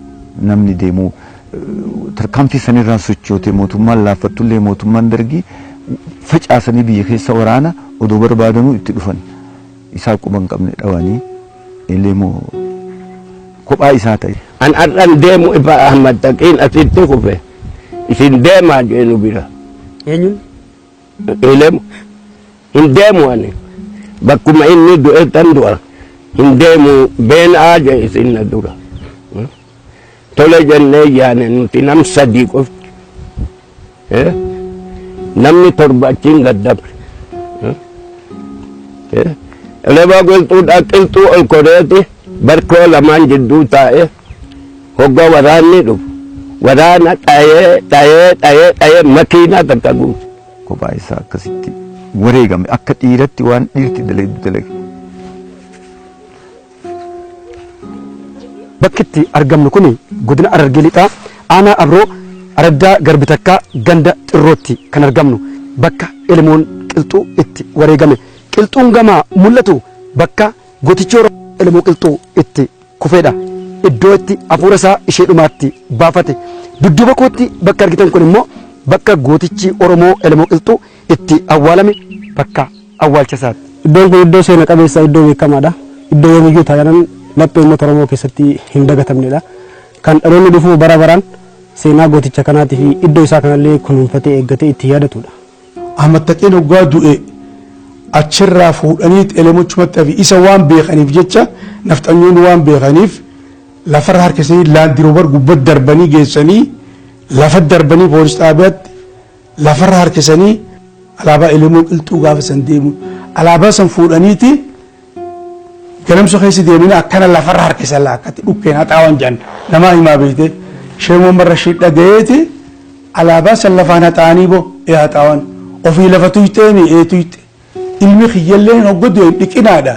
namni deemu tarkaanfii sanirraan sochootee mootummaan laaffattullee mootummaan dargii facaasanii biyya keessa waraana odoo barbaadanuu itti dhufan isaa quba hin qabne dhawanii Elemoo kophaa isaa ta'e. An har'an deemu ifa Ahmad Taqiin asitti kufe isin deemaa jee nu bira. Eenyuun? Elemo hin deemu ani bakkuma inni du'e tan du'a hin deemu beenaa jee isin na dura. Tole jennee yaane nuti nam sadii qofti. Namni torba achiin gad dabre. Elemoo Qilxuudhaa qilxuu ol koreeti barkoo lamaan jidduu taa'e hogga waraanni dhufu waraana dhayee dhayee dhayee dhayee makiinaa takka guute. Kophaa isaa akkasitti wareegame akka dhiiratti waan dhiirti dalagdu dalage. Bakki itti argamnu kun godina Harargee Lixaa aanaa Abroo Araddaa Garbi Takkaa ganda Xirrootti kan argamnu bakka Elemoon Qilxuu itti wareegame. Qilxuun gamaa mul'atu bakka gootichi Oromoo Elemoo Qilxuu itti kufedha. Iddoo itti hafuura isaa ishee dhumaatti baafate. Dudduuba kootti bakka argitan kun immoo bakka gootichi Oromoo Elemoo Qilxuu itti awwaalame bakka awwaalcha isaati. Iddoon kun iddoo seena qabeessa iddoo beekamaadha. Iddoo yoomiyyuu taanaan laphee uummata Oromoo keessatti hin dagatamnedha. Kan dhaloonni dhufu bara baraan seenaa gooticha kanaatii fi iddoo isaa kanallee kunuunfatee eeggatee itti yaadatudha. Ahmad Taqeen hoggaa du'e achirraa fuudhanii Elemochumatti fi isa waan beekaniif jecha nafxanyoonni waan beekaniif lafarra harkisanii laandiroobar gubbatti darbanii geessanii lafa darbanii poolis xaabiyaatti lafarra harkisanii alaabaa Elemoo Qilxuu gaafa san deemu alaabaa san fuudhaniiti galamsoo keessa deemanii akkana lafarra harkisan laakkatti dhukkeen haxaawan jedhan namaa himaa beekte sheemoon marra shii dhagayeeti alaabaa san lafaan haxaanii bo ee haxaawan ofii lafa tuyxeeni ee tuyxe ilmi kiyyallee hoggoddu hin dhiqinaadha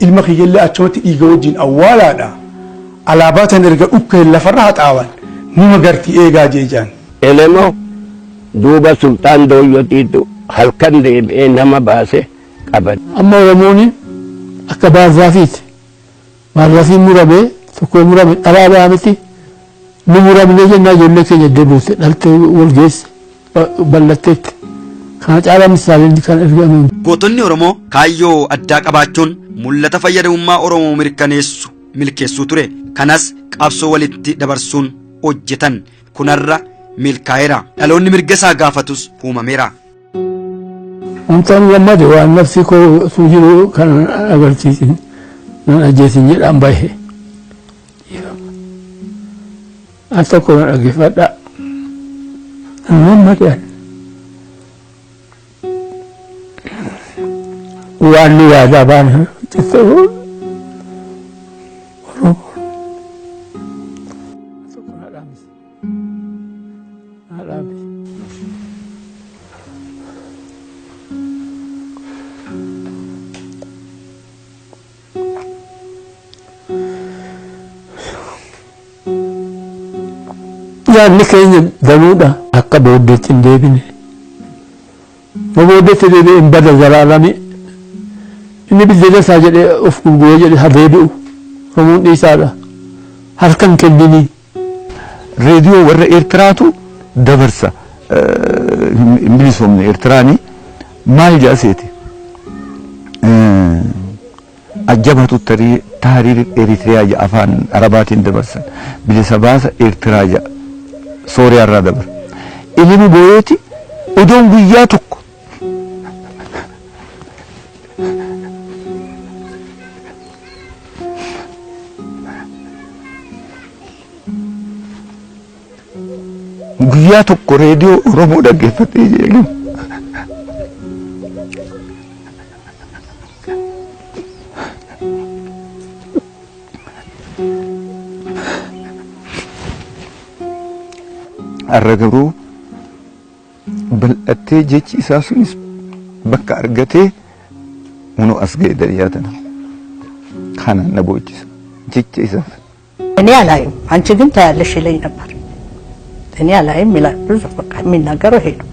ilma kiyyallee achumatti dhiiga wajjin awwaalaadha alaabaa tan erga dhukkeen lafarra haxaawan nima gartii eegaa jee jaan. Elemoo duuba sultaan dooyyotiitu halkan deebi'ee nama baase qabate. Amma Oromoon akka baarzaafiiti. Baarzaafiin muramee tokko murame dhalaa ba'a miti. Nu muramnee jennaa ijoollee keenya deebiiste dhaltee wal geesse bal'atteetti. Kana caalaa misaaleen kan ergamu. Gootonni Oromoo kaayyoo addaa qabaachuun mul'ata fayyadamummaa Oromoo mirkaneessu milkeessuu ture. Kanas qabsoo walitti dabarsuun hojjetan. Kunarra milkaa'eera. Dhaloonni mirga isaa gaafatus uumameera. Wantaan gammade waan nafsi koo sun jiru kan agarsiisin nan ajjeesin jedhaan bahe. Al tokko na dhaggeeffadha. Nan gammade ani. Waan nu yaadaa baane Oromoo. Yaadni keenya danuudha akka booddeetti hin deebine. Nu booddeetti deebi'e hin bada zalaalami. Inni biddeena isaa jedhee of gurguree jedhe haa deebi'u. Oromoon dhiisaadha. Harka hin kenninii. Reediyoo warra Eertiraatu dabarsa. Hin bilisoomne Eertiraanii maal jedha seeti? Ajjabatu tahriir Eritiriyaa jedha afaan Arabaatiin dabarsan. Bilisa baasa Eertiraa jedha. Sooriyaa irraa dabara. Ilmi booyeeti odoon guyyaa tokko guyyaa tokko reediyoo Oromoo dhaggeeffatee jedhamu. Har'a garuu bal'attee jechi isaa sunis bakka argatee kunoo as ga'e dariyaa tana. Kana na boochisa jecha isaa. እኔ አላይም፣ አንቺ ግን ታያለሽ ይለኝ ነበር። እኔ አላይም ይላል። ብዙ በቃ የሚናገረው ይሄ ነው።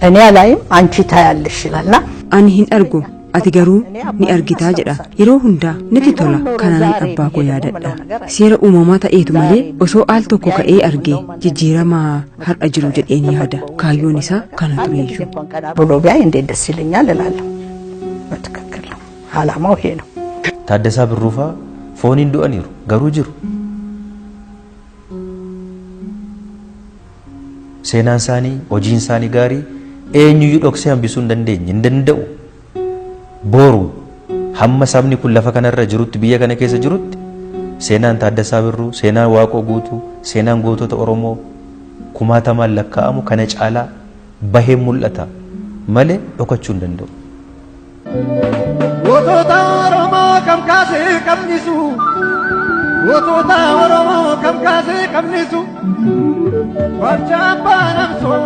እኔ አላይም አንቺ ታያለሽ ይላልና Ani hin argu ati garuu ni argitaa jedha. Yeroo hundaa natti tola kanaan abbaa koo yaadadha. Seera uumamaa ta'eetu malee osoo al tokko ka'ee argee jijjiiramaa har'a jiru jedhee ni yaada. Kaayyoon isaa kana tureeyyuu. ብሎ ቢያይ እንዴት ደስ ይለኛል እላለሁ። በትክክል ነው። ዓላማው ይሄ ነው። Taaddasaa Birruufaa fooniin du'aniiru garuu jiru. Seenaan isaanii hojiin isaanii gaarii eenyuyyuu dhoksee hambisuu hin dandeenye hin danda'u. Boru hamma sabni kun lafa kanarra jirutti biyya kana keessa jirutti seenaan Taaddasaa Birruu, seenaan Waaqoo Guutuu, seenaan gootota Oromoo kumaatamaan lakkaa'amu kana caalaa bahee mul'ata malee dhokachuu hin danda'u. Gootota Oromoo kam kaasee qabnisu, gootota Oromoo kam kaasee qabnisu, barchaa abbaa namsoo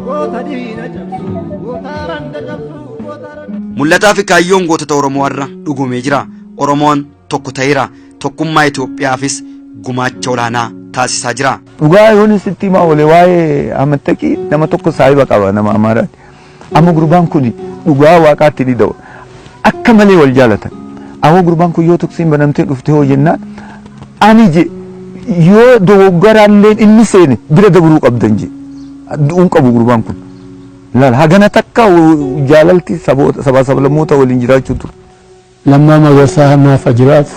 goota diina cabsu, goota randa cabsu, goota randa. Mul'ataa fi kaayyoon gootota Oromoo har'a dhugumee jira. Oromoon tokko ta'eera. Tokkummaa Itoophiyaafis gumaacha olaanaa taasisaa jira. Dhugaa yoon sitti himaa oole waa'ee Ahmad Taqii nama tokko saahiba qaba nama Amaaraati. Amma gurbaan kun dhugaa waaqaatti ni da'u. Akka malee wal jaalatan. Amma gurbaan kun yoo tuksiin banamtee dhuftee hoo jennaan ani je yoo dogoggoraallee inni seene bira dabruu qabdan je. Du'uun qabu gurbaan kun. Laal hagana takka jaalalti sabaa sablammoota waliin jiraachuu ture. Lammaa Magarsaa naaf jiraatu.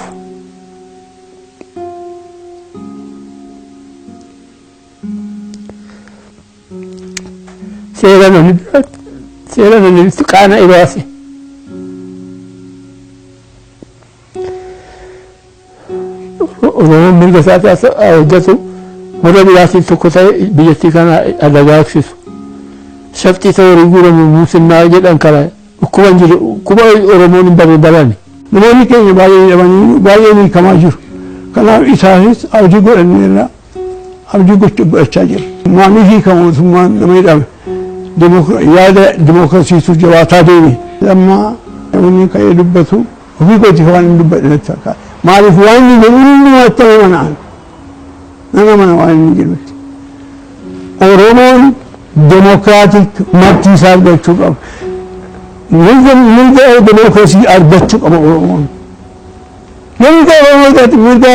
Seera namni biraatti seera namni qaana ibaase. Oromoon mirga isaatii hojjetu warra biraatiin tokko ta'e biyyattii kana dagaagsisu. Shaftii ta'e horii guuramu muusinnaa jedhan kana dhukkuba hin jiru dhukkuba Oromoon hin barre barani. Namoonni keenya baay'ee hidhamanii baay'ee miidhamaa jiru. Kanaaf isaanis abdii godhanneerra abdii godhachaa jira. Maamii hiika mootummaan nama hidhame yaada dimookiraasiitu jabaataa deeme. Amma namni ka'ee dubbatu ofii kooti waan hin dubbadhe natti fakkaata. Maaliif waan inni jedhu hundumaatti nama mana'an. Nama mana waan inni jedhutti. Oromoon demokiraatik mabtii isaa argachuu qaba. Mirga demokiraasii argachuu qaba Oromoon. Mirga Oromoo mirga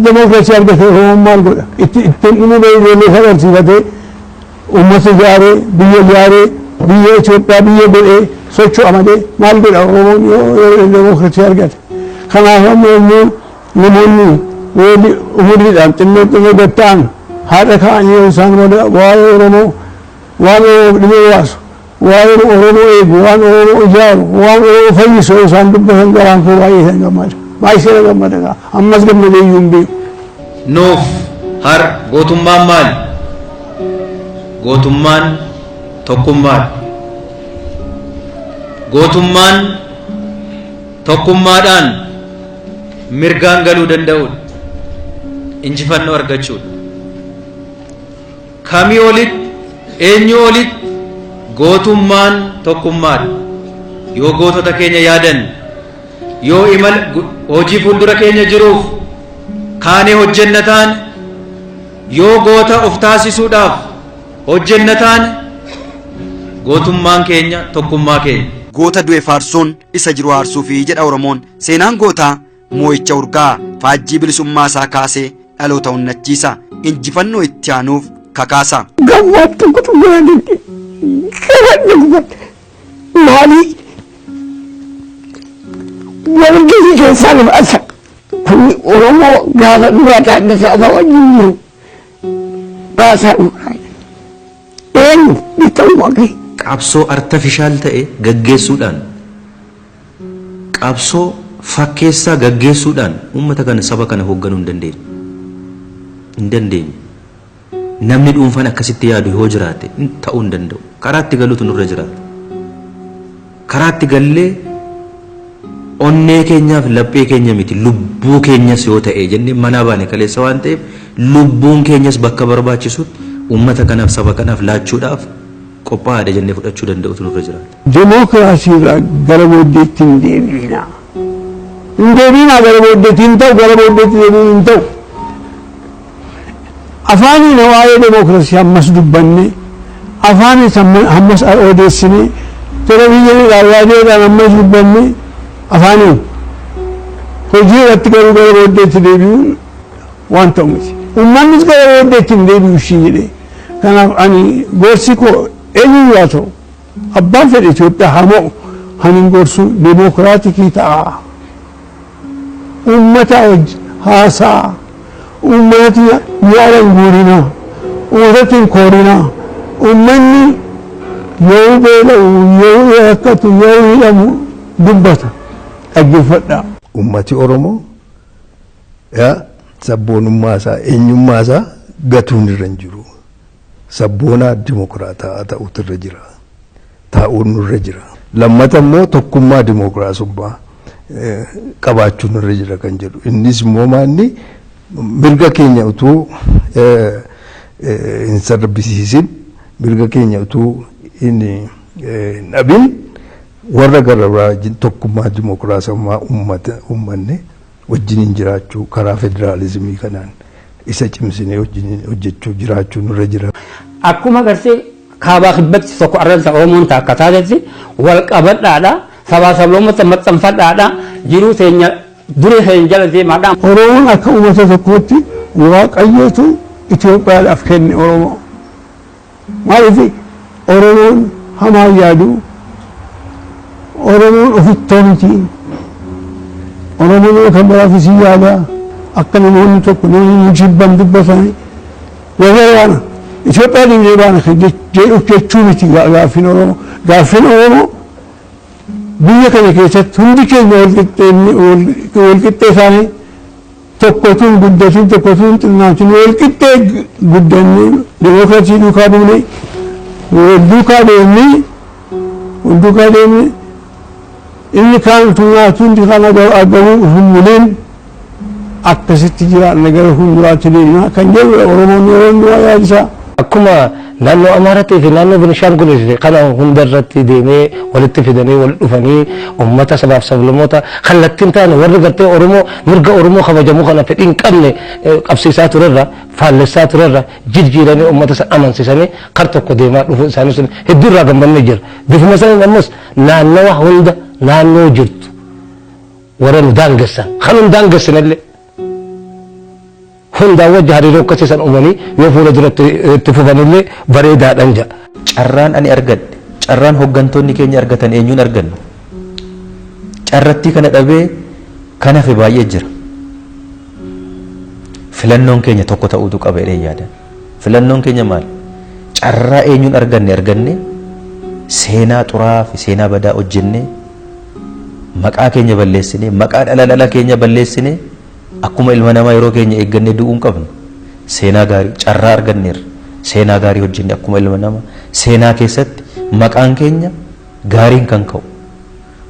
demokiraasii argate Oromoon maal godha? Ittiin dhimma ijoollee isaa barsiifatee uummata ijaaree biyya ijaaree biyya Itoophiyaa biyya godhee socho'a malee maal godha Oromoon yoo demokiraasii argate? Kanaaf amma immoo namoonni umuriidhaan xinnoo xinnoo gad ta'an haadha ka'anii yoo isaan waa'ee Oromoo waan Oromoo dhibee baasu waa'ee Oromoo eegu waan Oromoo ijaaru waan Oromoo fayyisu yoo isaan dubbatan garaan koo baay'ee isaan gammada. Baay'ee na gammada ammas gammadee iyyuu hin beeku. Nuuf har gootummaan maali? Gootummaan tokkummaadha. Gootummaan tokkummaadhaan mirgaan galuu danda'uudha. Injifannoo argachuudha. Kamii olitti eenyu olitti gootummaan tokkummaadha. Yoo gootota keenya yaadan yoo imala hojii fuuldura keenya jiruuf kaanee hojjenna taane yoo goota of taasisuudhaaf hojjenna taane gootummaan keenya tokkummaa keenya. Goota du'e faarsuun isa jiru aarsuufi jedha Oromoon. Seenaan gootaa moo'icha urgaa faajjii bilisummaa isaa kaasee dhaloota onnachiisa. Injifannoo itti aanuuf kakaasa. Gammaatti kutubbaa gubate maali walgahii keessaa nu baasa. Kun Oromoo gaafa duraa Taaddasaa fa'a wajjin jiru baasaa nu eenyu bittamu waaqayyo. Qabsoo artifishaal ta'e gaggeessuudhaan qabsoo fakkeessaa gaggeessuudhaan uummata kana saba kana hoogganuu hin dandeenye. Hin dandeenye. Namni dhuunfaan akkasitti yaadu yoo jiraate ta'uu hin danda'u. Karaatti galuutu nurra jiraata. Karaatti gallee onnee keenyaaf laphee keenya miti lubbuu keenyas yoo ta'e jennee manaa baane kaleessa waan ta'eef lubbuun keenyas bakka barbaachisutti uummata kanaaf saba kanaaf laachuudhaaf qophaa'aadha jennee fudhachuu danda'utu nurra jiraata. Dimookiraasii irraa gara booddeetti hin deebiinaa. Hin deebiinaa gara booddeetti hin ta'u gara booddeetti deebiin hin ta'u. Afaaniin waa'ee dimookiraasii ammas dubbanne afaanis ammas odeessine televizyiiniidhaan raadiyoodhaan ammas dubbanne afaaniin hojii irratti garuu gara booddeetti deebi'uun waan ta'u miti. Uummannis gara booddeetti hin deebi'u ishii jedhee. Kanaaf ani gorsi koo eenyuyyuu haa ta'u abbaan fedhe Itoophiyaa haa mo'u hanin gorsu dimookiraatikii ta'a. Uummata haasa'a. Uummatatti yaada hin guurinaa. Uummatatti hin koorinaa. Uummanni yoo beela'u, yoo rakkatu, yoo hidhamu dubbata. Dhaggeeffadhaa. Uummati Oromoo sabboonummaa isaa eenyummaa isaa gatuun irra hin jiru. Sabboonaa dimokiraataa ta'utu irra jira. Taa'uun nurra jira. Lammata immoo tokkummaa dimokiraasummaa qabaachuun nurra jira kan jedhu. Innis immoo maanni mirga keenya utuu hin sarbisiisin mirga keenya utuu hin dhabin warra gara biraa tokkummaa dimokiraasummaa uummanne wajjiniin jiraachuu karaa federaalizimii kanaan Isa cimsinee hojjechuu jiraachuu nurra jira. Akkuma agartee kaabaa kibbatti tokko arranta Oromoon takka taatetti wal qabadhaadha. Sabaa sablammoota maxxanfadhaadha. Jiruu teenya duree keenya jala deemaadha. Oromoon akka uummata tokkootti Waaqayyootu Itoophiyaadhaaf kenne Oromoo. Maaliif Oromoon hamaa yaadu, Oromoon ofittoo miti, Oromoon yoo kan biraafis hin yaada, akka namoonni tokko namni nu jibban dubbatanii warra baana Itoophiyaa diinee baana kan jedhu jechuu miti gaaffiin Oromoo. Gaaffiin Oromoo biyya kana keessatti hundi keenya wal qixxee isaanii tokkotu hin guddatin tokkotu hin xinnaatin wal qixxee guddannee demookiraasii duukaa buunee wal duukaa deemnee wal duukaa deemnee inni kaan utuu nyaatu inni kaan agabuu hin buleen akkasitti jiraanna gara fuulduraatti deemnaa kan jedhudha Oromoon yeroo hundumaa yaadisaa. Akkuma naannoo Amaaratii fi naannoo Benishaangul kana hunda irratti deemee walitti fidanii wal dhufanii uummata sabaaf sablammoota kallattiin taane warri gartee Oromoo mirga Oromoo kabajamuu kana fedhii hin qabne qabsiisaa turerra faallessaa turerra jijjiiranii uummata san amansiisanii kar tokko deemaa dhufuu isaanii sun hedduu irraa gammannee jira. Bifuma saniin ammas naannawa hunda naannoo jirtu warra nu daangessan kan nu daangessinellee hundaa wajji hariiroo akkasii san uumanii yoo fuula duratti itti fufanillee bareedaadhan jedha. Carraan ani argadhe, carraan hoggantoonni keenya argatan eenyuun argannu? Carrattii kana dhabee kan hafe baay'ee jira. Filannoon keenya tokko ta'uutu qaba jedhee yaadan. Filannoon keenya maal? Carraa eenyuun arganne arganne seenaa xuraa'aa fi seenaa badaa hojjennee maqaa keenya balleessinee maqaa dhala dhala keenya balleessinee akkuma ilma namaa yeroo keenya eeggannee du'uu hin qabnu. Seenaa gaarii carraa arganneerra. Seenaa gaarii hojjenne akkuma ilma namaa seenaa keessatti maqaan keenya gaariin kan ka'u.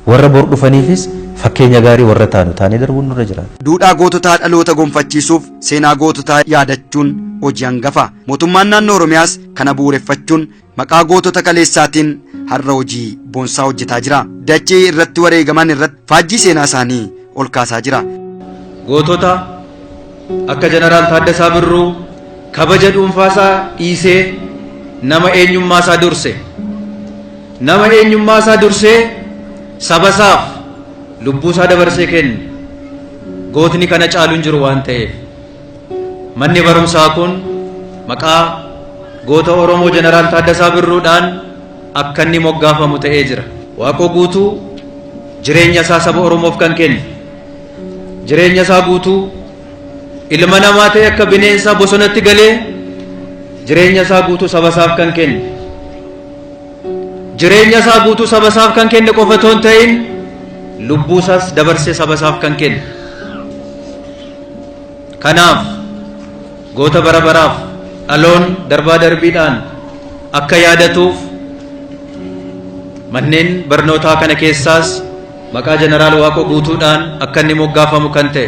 Warra bor dhufaniifis fakkeenya gaarii warra taanu taanee darbuun nurra jiraata. Duudhaa goototaa dhaloota gonfachiisuuf seenaa goototaa yaadachuun hojii hangafa. Mootummaan naannoo Oromiyaas kana bu'uureffachuun maqaa gootota kaleessaatiin har'a hojii boonsaa hojjetaa jira. Dachee irratti wareegaman irratti faajjii seenaa isaanii ol kaasaa jira. Gootota akka Jeneraal Taaddasaa Birruu kabaja dhuunfaasaa dhiisee nama eenyummaasaa durse. Nama eenyummaasaa dursee sabasaaf lubbuusaa dabarsee kenne. Gootni kana caalu hin jiru waan ta'eef. Manni barumsaa kun maqaa goota Oromoo Jeneraal Taaddasaa Birruudhaan akka inni moggaafamu ta'ee jira. Waaqoo Guutuu jireenya isaa saba Oromoof kan kenne. Jireenya isaa guutuu ilma namaa ta'e akka bineensaa bosonatti galee jireenya isaa guutuu saba isaaf kan kenne. Jireenya isaa guutuu saba isaaf kan kenne qofa otoo hin ta'in lubbuu isaas dabarsee saba isaaf kan kenne. Kanaaf goota bara baraaf dhaloon darbaa darbiidhaan akka yaadatuuf manneen barnootaa kana keessaas maqaa Jeneraal Waaqoo Guutuudhaan akka inni moggaafamu kan ta'e.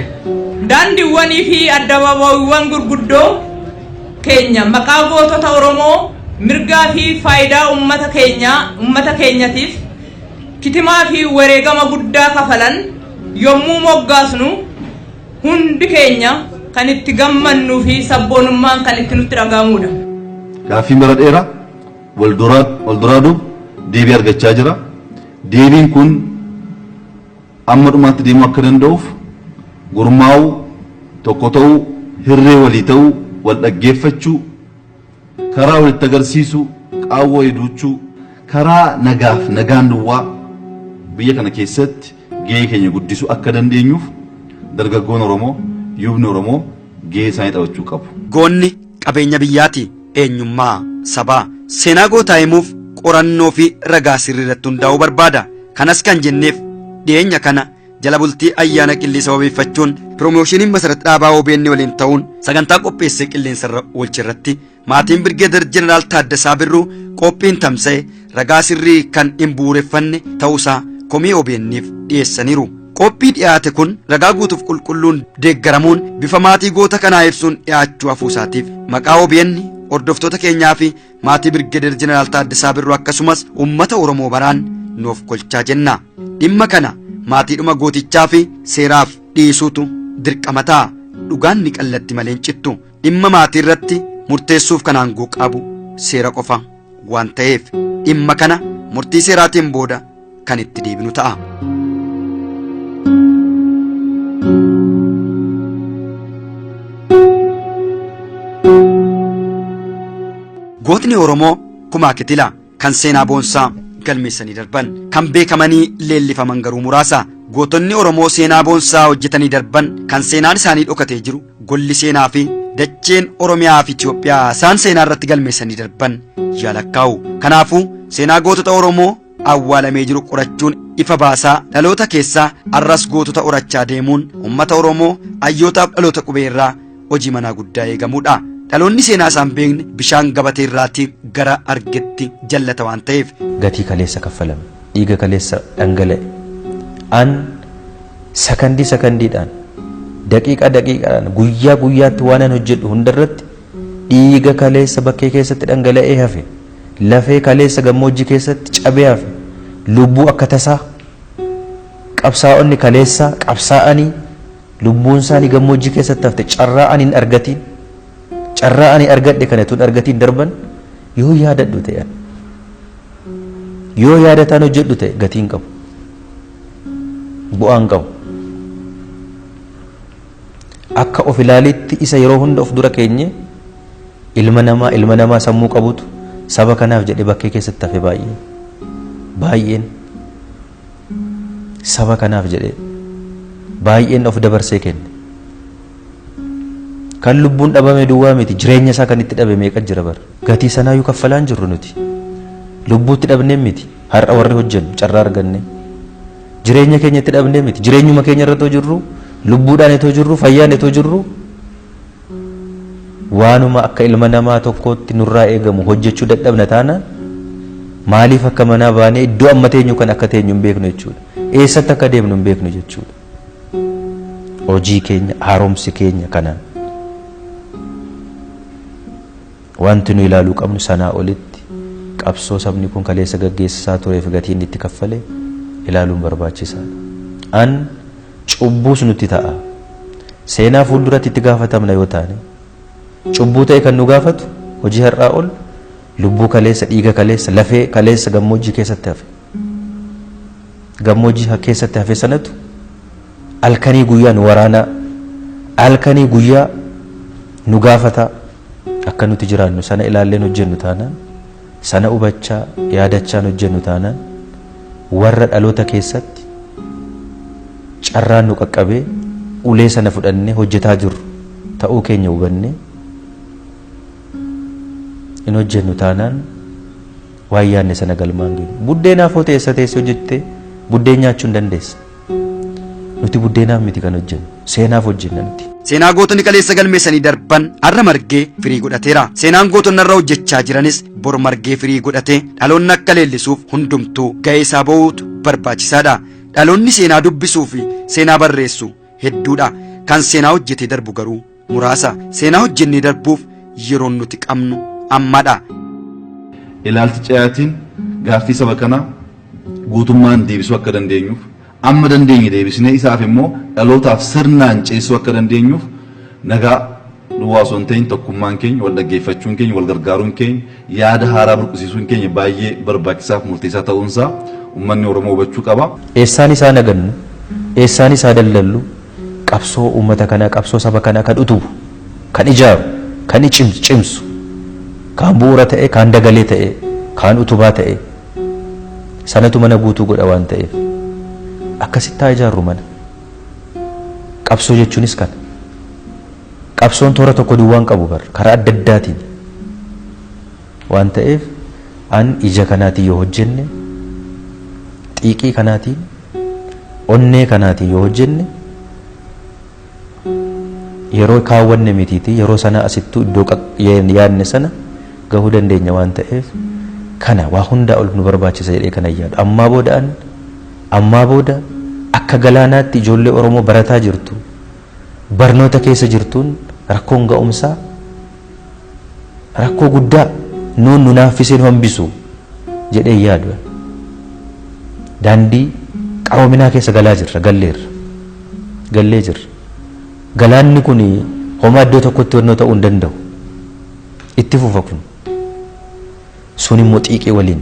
Daandiiwwanii fi addabaabayiiwwan gurguddoo keenya maqaa gootota Oromoo mirgaa fi faayidaa uummata keenyaa uummata keenyatiif kitimaa fi wareegama guddaa kafalan yommuu moggaasnu hundi keenya kan itti gammannuu fi sabboonummaan kan itti nutti dhaga'amudha. Gaaffiin bara dheeraa wal duraa wal duraa duuba deebii argachaa jira. Deebiin kun amma dhumaatti deemuu akka danda'uuf gurmaa'uu, tokko ta'uu, hirree walii ta'uu, wal dhaggeeffachuu, karaa walitti agarsiisuu, qaawwa walii duuchuu, karaa nagaaf nagaan duwwaa biyya kana keessatti gahee keenya guddisuu akka dandeenyuuf dargaggoon Oromoo, yuubni Oromoo gahee isaanii taphachuu qabu. Goonni qabeenya biyyaati, eenyummaa sabaa. Seenaa gootaa himuuf qorannoo fi ragaa sirrii irratti hundaa'uu barbaada. Kanas kan jenneef dhiyeenya kana jala bultii ayyaana qillee sababeeffachuun piroomoshiniin Masarat Dhaabaa OBN waliin ta'uun sagantaa qopheessee qilleensarra oolche irratti maatiin Birgeedar Jeneraal Taaddasaa Birruu qophiin tamsa'e ragaa sirrii kan hin bu'uureffanne ta'uusaa komii OBN'f dhiyeessaniiru. Qophii dhiyaate kun ragaa guutuuf qulqulluun deeggaramuun bifa maatii goota kanaa ibsuun dhiyaachuu hafuusaatiif maqaa OBN hordoftoota keenyaa fi maatii Birgeedar Jeneraal Taaddasaa Birruu akkasumas uummata Oromoo baraan nuuf kolchaa jenna. Dhimma kana maatiidhuma gootichaa fi seeraaf dhiisuutu dirqama ta'a. Dhugaan ni qallatti malee hin cittu. Dhimma maatii irratti murteessuuf kan aangoo qabu seera qofa waan ta'eef dhimma kana murtii seeraatiin booda kan itti deebinu ta'a. Gootni Oromoo Kumaa Kitilaa kan seenaa boonsaa galmeessanii darban kan beekamanii leellifaman garuu muraasa. Gootonni Oromoo seenaa boonsaa hojjetanii darban kan seenaan isaanii dhokatee jiru golli seenaa fi dacheen Oromiyaa fi Itoophiyaa isaan seenaa irratti galmeessanii darban yaalakkaa'u. Kanaafuu seenaa gootota Oromoo awwaalamee jiru qorachuun ifa baasaa dhaloota keessaa arras gootota horachaa deemuun uummata Oromoo hayyootaaf dhaloota qubee irraa hojii manaa guddaa eegamudha. Dhaloonni seenaa isaan beekne bishaan gabatee irraatii gara argetti jallata waan ta'eef. Gatii kaleessa kaffalame, dhiiga kaleessa dhangala'e, an sakandii sakandiidhaan, daqiiqaa daqiiqaadhaan, guyyaa guyyaatti waan an hojjedhu hundarratti dhiiga kaleessa bakkee keessatti dhangala'ee hafe, lafee kaleessa gammoojjii keessatti cabee hafe, lubbuu akka tasaa qabsaa'onni kaleessaa qabsaa'anii lubbuun isaanii gammoojjii keessatti hafte carraa ani hin argatiin, carraa ani argadhe kana tun argatiin darban yoo yaadadhu ta'e, yoo yaadataan hojjedhu ta'e gatiin qabu, bu'aan qabu. Akka of ilaalitti isa yeroo hunda of dura keenye ilma namaa sammuu qabutu saba kanaaf jedhee bakkee keessatti hafe baay'een baay'een saba kanaaf jedhee baay'een of dabarsee kenne. Kan lubbuun dhabame duwwaa miti, jireenya isaa kan itti dhabe meeqa jira bara. Gatii sanaayyuu kaffalaan jirru nuti. Lubbuutti dhabnee miti, har'a warri hojjennu carraa arganne. Jireenya keenya itti dhabnee miti, jireenyuma keenya irra too jirru, lubbuudhaan itoo jirru, fayyaan itoo jirru, waanuma akka ilma namaa tokkootti nurraa eegamu hojjechuu dadhabna taanaan maaliif akka manaa baanee iddoo amma teenyu kan akka teenyu hin beeknu jechuudha. Eessatti akka deemnu hin beeknu jechuudha. Hojii keenya, haaromsi keenya kanaan. Wanti nu ilaaluu qabnu sanaa olitti qabsoo sabni kun kaleessa gaggeessaa tureef gatiin itti kaffale ilaaluun barbaachisaadha. An cubbuus nutti ta'a. Seenaa fuulduratti itti gaafatamna yoo taane cubbuu ta'e kan nu gaafatu hojii har'aa ol lubbuu kaleessa, dhiiga kaleessa, lafee kaleessa gammoojjii keessatti hafe. Gammoojjii keessatti hafe sanatu halkanii guyyaa nu waraanaa, halkanii guyyaa nu gaafata. Akka nuti jiraannu sana ilaalleen hojjennu taanaan, sana hubachaa yaadachaan hojjennu taanaan warra dhaloota keessatti carraan nu qaqqabee ulee sana fudhannee hojjetaa jirru ta'uu keenya hubannee hin hojjennu taanaan waan yaadne sana galmaan geenyu. Buddeenaaf hoo teessa teessee hojjettee buddeen nyaachuu hin dandeessa. Nuti buddeenaaf miti kan hojjennu, seenaaf hojjenna nuti. Seenaa gootonni kaleessa galmeessanii darban har'a margee firii godhateera. Seenaan gootonni har'a hojjechaa jiranis bor margee firii godhatee dhaloonni akka leellisuuf hundumtuu ga'ee isaa ba'uutu barbaachisaadha. Dhaloonni seenaa dubbisuu fi seenaa barreessu hedduudha. Kan seenaa hojjetee darbu garuu muraasa. Seenaa hojjennee darbuuf yeroon nuti qabnu ammadha. Ilaalchi cehaatiin gaaffii saba kanaa guutummaan deebisuu akka dandeenyuuf amma dandeenye deebisnee isaaf immoo dhalootaaf sirnaan ceesisuu akka dandeenyuuf nagaa duwwaa osoo hin ta'in tokkummaan keenya, wal dhaggeeffachuun keenya, wal gargaaruun keenya, yaada haaraa burqisiisuun keenya baay'ee barbaachisaaf murteessaa ta'uunsaa uummanni Oromoo hubachuu qaba. Eessaan isaa nagannu, eessaan isaa daldallu, qabsoo uummata kanaa, qabsoo saba kanaa kan utubu, kan ijaaru, kan cimsu, kaan bu'uura ta'e, kaan dagalee ta'e, kaan utubaa ta'e, sanatu mana guutuu godha waan ta'eef. Akkasitti haa ijaarru mana. Qabsoo jechuunis kana. Qabsoon toora tokko duwwaan qabu bar karaa adda addaatiin waan ta'eef an ija kanaatiin yoo hojjenne, xiiqii kanaatiin, onnee kanaatiin yoo hojjenne yeroo kaawwanne mitiitii yeroo sana asittuu iddoo yaadne sana gahuu dandeenya waan ta'eef kana waa hundaa ol nu barbaachisa jedhee kana yaadu. Ammaa booda an ammaa booda akka galaanaatti ijoollee Oromoo barataa jirtu, barnoota keessa jirtuun rakkoon ga'umsaa rakkoo guddaa nuun nu naaffisee nu hambisu jedhee yaadu. Daandii qaroominaa keessa galaa jirra, galleerra, gallee jirra. Galaanni kun Homaa iddoo tokkotti wannoo ta'uu hin danda'u. Itti fufa kun. Sun immoo xiiqii waliin.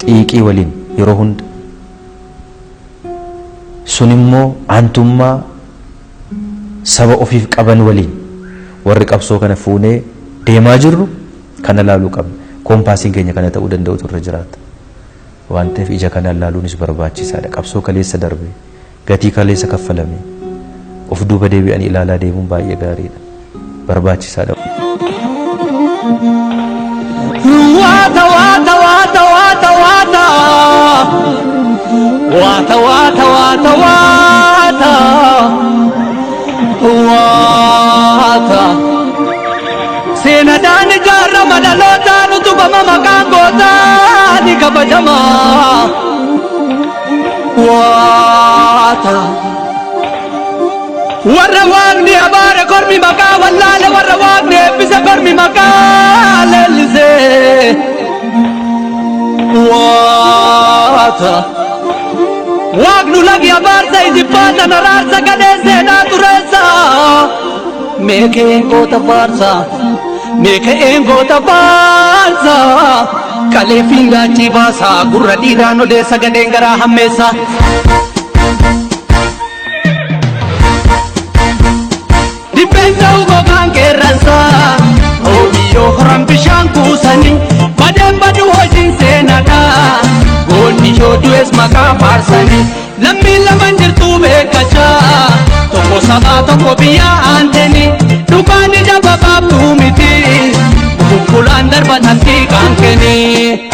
Xiiqii waliin yeroo hunda. Sun immoo aantummaa saba ofiif qaban waliin warri qabsoo kana fuunee deemaa jirru kana laaluu qabna. Koompaasiin keenya kana ta'uu danda'utu irra jiraata. Waan ta'eef ija kanaan laaluunis barbaachisaadha. Qabsoo kaleessa darbe, gatii kaleessa kaffalame, of duuba deebi'anii ilaalaa deemuun baay'ee gaariidha. Barbaachisaadha. Waata waata waata waata waata waata waata waata waata waata seenadhaan ijaarama dhalootaan utubama maqaan gootaa ni kabajama waata warra waaqni abaare kormi maqaa wallaale warra waaqni eebbise kormi maqaa leellise waata waaqnu lagi abaarsa ijibbaata naraarsa gadhee seenaa tureessa meekeen goota faarsa meekeen goota faarsa kalee fiingaachi baasa gurra dhiiraan odeessa gadheen garaa hammeessa. Dibeensa gogaan qeerransa oobiyyoo horan bishaan kuusanii badeen badu hojiin seenaadha goonni yoo du'es maqaa faarsanii lammiin laman jirtu beekachaa tokko sabaa tokko biyyaa aantanii dhugaan ija babaabtuu miti bukkulaan darbatatti qaankanii.